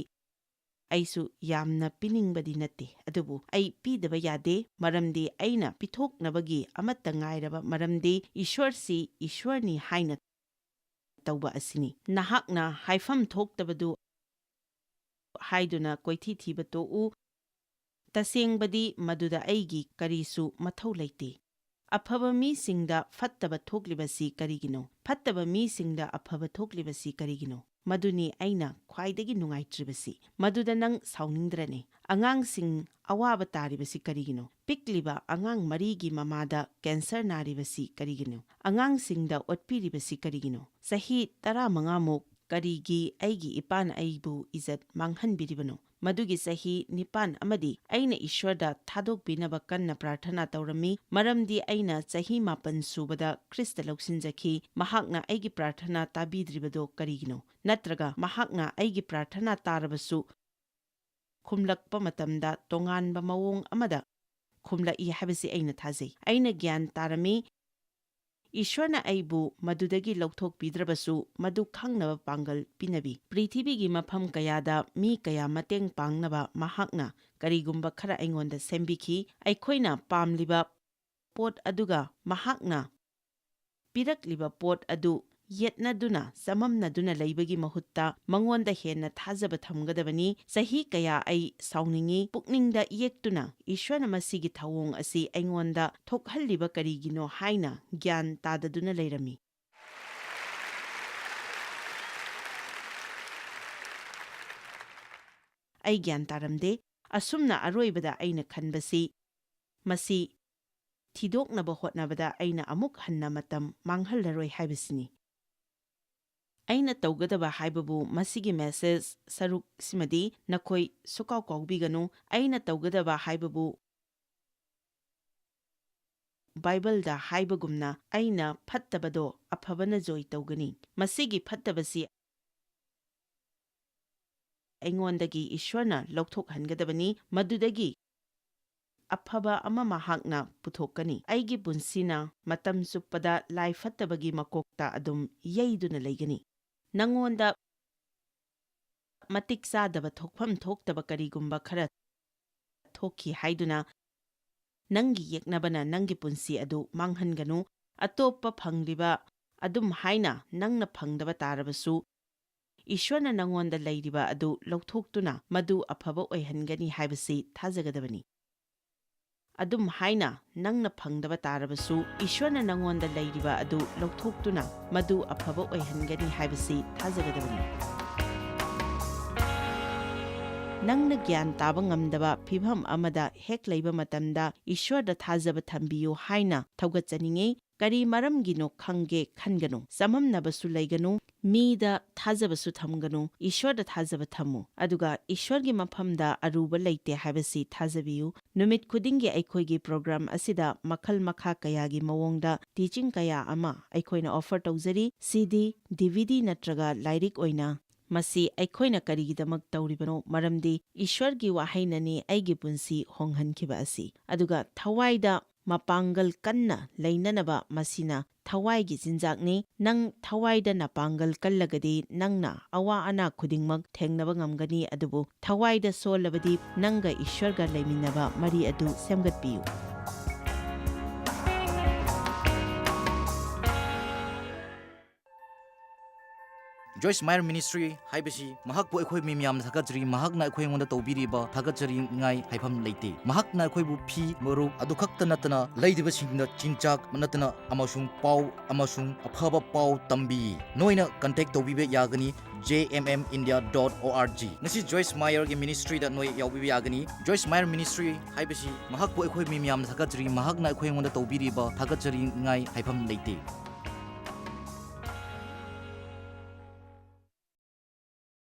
ꯑꯩꯁꯨ ꯌꯥꯝꯅ ꯄꯤꯅꯤꯡꯕꯗꯤ ꯅꯠꯇꯦ, ꯑꯗꯨꯕꯨ ꯑꯩ ꯄꯤꯗꯕ ꯌꯥꯗꯦ, ꯃꯔꯝꯗꯤ ꯑꯩꯅ ꯄꯤꯊꯣꯛꯅꯕꯒꯤ ꯑꯃꯠꯇ ꯉꯥꯏꯔꯕ ꯃꯔꯝꯗꯤ ꯏꯁ꯭ꯋꯔꯁꯤ ꯏꯁ꯭ꯋꯔꯅꯤ ꯍꯥꯏꯅ ꯇꯧꯕ ꯑꯁꯤꯅꯤ꯫ ꯅꯍꯥꯛꯅ ꯍꯥꯏꯐꯝ ꯊꯣꯛꯇꯕꯗꯨ ꯍꯥꯏꯗꯨꯅ ꯀꯣꯏꯊꯤ ꯊꯤꯕ ꯇꯣꯛꯎ꯫ ꯇꯁꯦꯡꯕꯗꯤ ꯃꯗꯨꯗ ꯑꯩꯒꯤ ꯀꯔꯤꯁꯨ ꯃꯊꯧ ꯂꯩꯇꯦ꯫ ꯑꯐꯕ ꯃꯤꯁꯤꯡꯗ ꯐꯠꯇꯕ ꯊꯣꯛꯂꯤꯕꯁꯤ ꯀꯔꯤꯒꯤꯅꯣ? ꯐꯠꯇꯕ ꯃꯤꯁꯤꯡꯗ ꯑꯐꯕ ꯊꯣꯛꯂꯤꯕꯁꯤ ꯀꯔꯤꯒꯤꯅꯣ? ꯃꯗꯨꯅꯤ ꯑꯩꯅ ꯈ꯭ꯋꯥꯏꯗꯒꯤ ꯅꯨꯡꯉꯥꯏꯇ꯭ꯔꯤꯕꯁꯤ꯫ ꯃꯗꯨꯗ ꯅꯪ ꯁꯥꯎꯅꯤꯡꯗ꯭ꯔꯅꯦ? ꯑꯉꯥꯡꯁꯤꯡ ꯑꯋꯥꯕ ꯇꯥꯔꯤꯕꯁꯤ ꯀꯔꯤꯒꯤꯅꯣ? ꯄꯤꯛꯂꯤꯕ ꯑꯉꯥꯡ ꯃꯔꯤꯒꯤ ꯃꯃꯥꯗ ꯀꯦꯟꯁꯔ ꯅꯥꯔꯤꯕꯁꯤ ꯀꯔꯤꯒꯤꯅꯣ? ꯑꯉꯥꯡꯁꯤꯡꯗ ꯑꯣꯠꯄꯤꯔꯤꯕꯁꯤ ꯀꯔꯤꯒꯤꯅꯣ? ꯆꯍꯤ ꯇꯔꯥꯃꯉꯥꯃꯨꯛ ꯀꯔꯤꯒꯤ ꯑꯩꯒꯤ ꯏꯄꯥꯅ ꯑꯩꯕꯨ ꯏꯖꯠ ꯃꯥꯡꯍꯟꯕꯤꯔꯤꯕꯅꯣ? ꯃꯗꯨꯒꯤ ꯆꯍꯤ ꯅꯤꯄꯥꯟ ꯑꯃꯗꯤ ꯑꯩꯅ ꯏꯁ꯭ꯋꯔꯗ ꯊꯥꯗꯣꯛꯄꯤꯅꯕ ꯀꯟꯅ ꯄ꯭ꯔꯥꯔꯊꯅꯥ ꯇꯧꯔꯝꯃꯤ, ꯃꯔꯝꯗꯤ ꯑꯩꯅ ꯆꯍꯤ ꯃꯥꯄꯟ ꯁꯨꯕꯗ ꯈ꯭ꯔꯤꯁꯇ ꯂꯧꯁꯤꯟꯖꯈꯤ꯫ ꯃꯍꯥꯛꯅ ꯑꯩꯒꯤ ꯄ꯭ꯔꯥꯔꯊꯅꯥ ꯇꯥꯕꯤꯗ꯭ꯔꯤꯕꯗꯣ ꯀꯔꯤꯒꯤꯅꯣ? ꯅꯠꯇ꯭ꯔꯒ ꯃꯍꯥꯛꯅ ꯑꯩꯒꯤ ꯄ꯭ꯔꯥꯔꯊꯅꯥ ꯇꯥꯔꯕꯁꯨ ꯈꯨꯝꯂꯛꯄ ꯃꯇꯝꯗ ꯇꯣꯉꯥꯟꯕ ꯃꯑꯣꯡ ꯑꯃꯗ ꯈꯨꯝꯂꯛꯏ ꯍꯥꯏꯕꯁꯤ ꯑꯩꯅ ꯊꯥꯖꯩ꯫ ꯑꯩꯅ ꯒ꯭ꯌꯥꯟ ꯇꯥꯔꯝꯃꯤ꯫ ꯏꯁ꯭ꯋꯔꯅ ꯑꯩꯕꯨ ꯃꯗꯨꯗꯒꯤ ꯂꯧꯊꯣꯛꯄꯤꯗ꯭ꯔꯕꯁꯨ, ꯃꯗꯨ ꯈꯪꯅꯕ ꯄꯥꯡꯒꯜ ꯄꯤꯅꯕꯤ꯫ ꯄ꯭ꯔꯤꯊꯤꯕꯤꯒꯤ ꯃꯐꯝ ꯀꯌꯥꯗ ꯃꯤ ꯀꯌꯥ ꯃꯇꯦꯡ ꯄꯥꯡꯅꯕ ꯃꯍꯥꯛꯅ ꯀꯔꯤꯒꯨꯝꯕ ꯈꯔ ꯑꯩꯉꯣꯟꯗ ꯁꯦꯝꯕꯤꯈꯤ꯫ ꯑꯩꯈꯣꯏꯅ ꯄꯥꯝꯂꯤꯕ ꯄꯣꯠ ꯑꯗꯨꯒ ꯃꯍꯥꯛꯅ ꯄꯤꯔꯛꯂꯤꯕ ꯄꯣꯠ ꯑꯗꯨ ꯌꯦꯠꯅꯗꯨꯅ, ꯆꯃꯝꯅꯗꯨꯅ ꯂꯩꯕꯒꯤ ꯃꯍꯨꯠꯇ, ꯃꯉꯣꯟꯗ ꯍꯦꯟꯅ ꯊꯥꯖꯕ ꯊꯝꯒꯗꯕꯅꯤ꯫ ꯆꯍꯤ ꯀꯌꯥ ꯑꯩ ꯁꯥꯎꯅꯤꯡꯏ, ꯄꯨꯛꯅꯤꯡꯗ ꯌꯦꯛꯇꯨꯅ, ꯏꯁ꯭ꯋꯔꯅ ꯃꯁꯤꯒꯤ ꯊꯧꯑꯣꯡ ꯑꯁꯤ ꯑꯩꯉꯣꯟꯗ ꯊꯣꯛꯍꯜꯂꯤꯕ ꯀꯔꯤꯒꯤꯅꯣ ꯍꯥꯏꯅ ꯒ꯭ꯌꯥꯟ ꯇꯥꯗꯗꯨꯅ ꯂꯩꯔꯝꯃꯤ꯫ ꯑꯩ ꯒ꯭ꯌꯥꯟ ꯇꯥꯔꯝꯗꯦ꯫ ꯑꯁꯨꯝꯅ ꯑꯔꯣꯏꯕꯗ ꯑꯩꯅ ꯈꯟꯕꯁꯤ, ꯃꯁꯤ ꯊꯤꯗꯣꯛꯅꯕ ꯍꯣꯠꯅꯕꯗ ꯑꯩꯅ ꯑꯃꯨꯛ ꯍꯟꯅ ꯃꯇꯝ ꯃꯥꯡꯍꯜꯂꯔꯣꯏ ꯍꯥꯏꯕꯁꯤꯅꯤ꯫ ꯑꯩꯅ ꯇꯧꯒꯗꯕ ꯍꯥꯏꯕꯕꯨ ꯃꯁꯤꯒꯤ ꯃꯦꯁꯦꯖ ꯁꯔꯨꯛꯁꯤꯃꯗꯤ ꯅꯈꯣꯏ ꯁꯨꯀꯥꯎ ꯀꯥꯎꯕꯤꯒꯅꯨ꯫ ꯑꯩꯅ ꯇꯧꯒꯗꯕ ꯍꯥꯏꯕꯕꯨ ꯕꯥꯏꯕꯜꯗ ꯍꯥꯏꯕꯒꯨꯝꯅ ꯑꯩꯅ ꯐꯠꯇꯕꯗꯣ ꯑꯐꯕꯅ ꯖꯣꯏ ꯇꯧꯒꯅꯤ꯫ ꯃꯁꯤꯒꯤ ꯐꯠꯇꯕꯁꯤ ꯑꯩꯉꯣꯟꯗꯒꯤ ꯏꯁ꯭ꯋꯔꯅ ꯂꯧꯊꯣꯛꯍꯟꯒꯗꯕꯅꯤ, ꯃꯗꯨꯗꯒꯤ ꯑꯐꯕ ꯑꯃ ꯃꯍꯥꯛꯅ ꯄꯨꯊꯣꯛꯀꯅꯤ꯫ ꯑꯩꯒꯤ ꯄꯨꯟꯁꯤꯅ ꯃꯇꯝ ꯆꯨꯞꯄꯗ ꯂꯥꯏ ꯐꯠꯇꯕꯒꯤ ꯃꯀꯣꯛꯇ ꯑꯗꯨꯝ ꯌꯩꯗꯨꯅ ꯂꯩꯒꯅꯤ꯫ ꯅꯉꯣꯟꯗ ꯃꯇꯤꯛ ꯆꯥꯗꯕ, ꯊꯣꯛꯐꯝ ꯊꯣꯛꯇꯕ ꯀꯔꯤꯒꯨꯝꯕ ꯈꯔ ꯊꯣꯛꯈꯤ ꯍꯥꯏꯗꯨꯅ ꯅꯪꯒꯤ ꯌꯦꯛꯅꯕꯅ ꯅꯪꯒꯤ ꯄꯨꯟꯁꯤ ꯑꯗꯨ ꯃꯥꯡꯍꯟꯒꯅꯨ꯫ ꯑꯇꯣꯞꯄ ꯐꯪꯂꯤꯕ ꯑꯗꯨꯝ ꯍꯥꯏꯅ ꯅꯪꯅ ꯐꯪꯗꯕ ꯇꯥꯔꯕꯁꯨ, ꯏꯁ꯭ꯋꯔꯅ ꯅꯉꯣꯟꯗ ꯂꯩꯔꯤꯕ ꯑꯗꯨ ꯂꯧꯊꯣꯛꯇꯨꯅ ꯃꯗꯨ ꯑꯐꯕ ꯑꯣꯏꯍꯟꯒꯅꯤ ꯍꯥꯏꯕꯁꯤ ꯊꯥꯖꯒꯗꯕꯅꯤ꯫ ꯑꯗꯨꯝ ꯍꯥꯏꯅ ꯅꯪꯅ ꯐꯪꯗꯕ ꯇꯥꯔꯕꯁꯨ, ꯏꯁ꯭ꯋꯔꯅ ꯅꯉꯣꯟꯗ ꯂꯩꯔꯤꯕ ꯑꯗꯨ ꯂꯧꯊꯣꯛꯇꯨꯅ ꯃꯗꯨ ꯑꯐꯕ ꯑꯣꯏꯍꯟꯒꯅꯤ ꯍꯥꯏꯕꯁꯤ ꯊꯥꯖꯒꯗꯕꯅꯤ꯫ ꯅꯪꯅ ꯒ꯭ꯌꯥꯟ ꯇꯥꯕ ꯉꯝꯗꯕ ꯐꯤꯚꯝ ꯑꯃꯗ ꯍꯦꯛ ꯂꯩꯕ ꯃꯇꯝꯗ, ꯏꯁ꯭ꯋꯔꯗ ꯊꯥꯖꯕ ꯊꯝꯕꯤꯌꯨ ꯍꯥꯏꯅ ꯊꯧꯒꯠꯆꯅꯤꯡꯏ꯫ ꯀꯔꯤ ꯃꯔꯝꯒꯤꯅꯣ ꯈꯪꯒꯦ ꯈꯟꯒꯅꯨ꯫ ꯆꯃꯝꯅꯕꯁꯨ ꯂꯩꯒꯅꯨ, ꯃꯤꯗ ꯊꯥꯖꯕꯁꯨ ꯊꯝꯒꯅꯨ, ꯏꯁ꯭ꯋꯔꯗ ꯊꯥꯖꯕ ꯊꯝꯃꯨ꯫ ꯑꯗꯨꯒ ꯏꯁ꯭ꯋꯔꯒꯤ ꯃꯐꯝꯗ ꯑꯔꯨꯕ ꯂꯩꯇꯦ ꯍꯥꯏꯕꯁꯤ ꯊꯥꯖꯕꯤꯌꯨ꯫ ꯅꯨꯃꯤꯠ ꯈꯨꯗꯤꯡꯒꯤ ꯑꯩꯈꯣꯏꯒꯤ ꯄ꯭ꯔꯣꯒ꯭ꯔꯥꯝ ꯑꯁꯤꯗ ꯃꯈꯜ ꯃꯈꯥ ꯀꯌꯥꯒꯤ ꯃꯑꯣꯡꯗ ꯇꯤꯆꯤꯡ ꯀꯌꯥ ꯑꯃ ꯑꯩꯈꯣꯏꯅ ꯑꯣꯐꯔ ꯇꯧꯖꯔꯤ꯫ ꯁꯤ ꯗꯤ, ꯗꯤ ꯚꯤ ꯗꯤ ꯅꯠꯇ꯭ꯔꯒ ꯂꯥꯏꯔꯤꯛ ꯑꯣꯏꯅ꯫ ꯃꯁꯤ ꯑꯩꯈꯣꯏꯅ ꯀꯔꯤꯒꯤꯗꯃꯛ ꯇꯧꯔꯤꯕꯅꯣ? ꯃꯔꯝꯗꯤ ꯏꯁ꯭ꯋꯔꯒꯤ ꯋꯥꯍꯩꯅꯅꯤ ꯑꯩꯒꯤ ꯄꯨꯟꯁꯤ ꯍꯣꯡꯍꯟꯈꯤꯕ ꯑꯁꯤ꯫ ꯑꯗꯨꯒ ꯊꯋꯥꯏꯗ ꯃꯄꯥꯡꯒꯜ ꯀꯟꯅ ꯂꯩꯅꯅꯕ ꯃꯁꯤꯅ ꯊꯋꯥꯏꯒꯤ ꯆꯤꯟꯖꯥꯛꯅꯤ꯫ ꯅꯪ ꯊꯋꯥꯏꯗ ꯅꯄꯥꯡꯒꯜ ꯀꯜꯂꯒꯗꯤ ꯅꯪꯅ ꯑꯋꯥ ꯑꯅꯥ ꯈꯨꯗꯤꯡꯃꯛ ꯊꯦꯡꯅꯕ ꯉꯝꯒꯅꯤ, ꯑꯗꯨꯕꯨ ꯊꯋꯥꯏꯗ ꯁꯣꯜꯂꯕꯗꯤ ꯅꯪꯒ ꯏꯁ꯭ꯋꯔꯒ ꯂꯩꯃꯤꯟꯅꯕ ꯃꯔꯤ ꯑꯗꯨ ꯁꯦꯝꯒꯠꯄꯤꯌꯨ꯫ ꯖꯣꯏꯁ ꯃꯥꯌꯔ ꯃꯤꯅꯤꯁꯇ꯭ꯔꯤ ꯍꯥꯏꯕꯁꯤ ꯃꯍꯥꯛꯄꯨ ꯑꯩꯈꯣꯏ ꯃꯤ ꯃꯌꯥꯝꯅ ꯊꯥꯒꯠꯆꯔꯤ꯫ ꯃꯍꯥꯛꯅ ꯑꯩꯈꯣꯏ ꯑꯩꯉꯣꯟꯗ ꯇꯧꯕꯤꯔꯤꯕ ꯊꯥꯒꯠꯆꯔꯤꯉꯥꯏ ꯍꯥꯏꯐꯝ ꯂꯩꯇꯦ꯫ ꯃꯍꯥꯛꯅ ꯑꯩꯈꯣꯏꯕꯨ ꯐꯤ, ꯃꯔꯨꯞ ꯑꯗꯨ ꯈꯛꯇ ꯅꯠꯇꯅ ꯂꯩꯔꯤꯕꯁꯤꯡꯗ ꯆꯤꯟꯖꯥꯛ ꯅꯠꯇꯅ ꯑꯃꯁꯨꯡ ꯄꯥꯎ ꯑꯃꯁꯨꯡ ꯑꯐꯕ ꯄꯥꯎ ꯇꯝꯕꯤ꯫ ꯅꯣꯏꯅ ꯀꯟꯇꯦꯛ ꯇꯧꯕꯤꯕ ꯌꯥꯒꯅꯤ j m m india dot o r g꯫ ꯉꯁꯤ ꯖꯣꯏꯁ ꯃꯥꯌꯔꯒꯤ ꯃꯤꯅꯤꯁꯇ꯭ꯔꯤꯗ ꯅꯣꯏ ꯌꯥꯎꯕꯤꯕ ꯌꯥꯒꯅꯤ꯫ ꯖꯣꯏꯁ ꯃꯥꯌꯔ ꯃꯤꯅꯤꯁꯇ꯭ꯔꯤ ꯍꯥꯏꯕꯁꯤ ꯃꯍꯥꯛꯄꯨ ꯑꯩꯈꯣꯏ ꯃꯤ ꯃꯌꯥꯝꯅ ꯊꯥꯒꯠꯆꯔꯤ꯫ ꯃꯍꯥꯛꯅ ꯑꯩꯈꯣꯏ ꯑꯩꯉꯣꯟꯗ ꯇꯧꯕꯤꯔꯤꯕ ꯊꯥꯒꯠꯆꯔꯤꯉꯥꯏ ꯍꯥꯏꯐꯝ ꯂꯩꯇꯦ꯫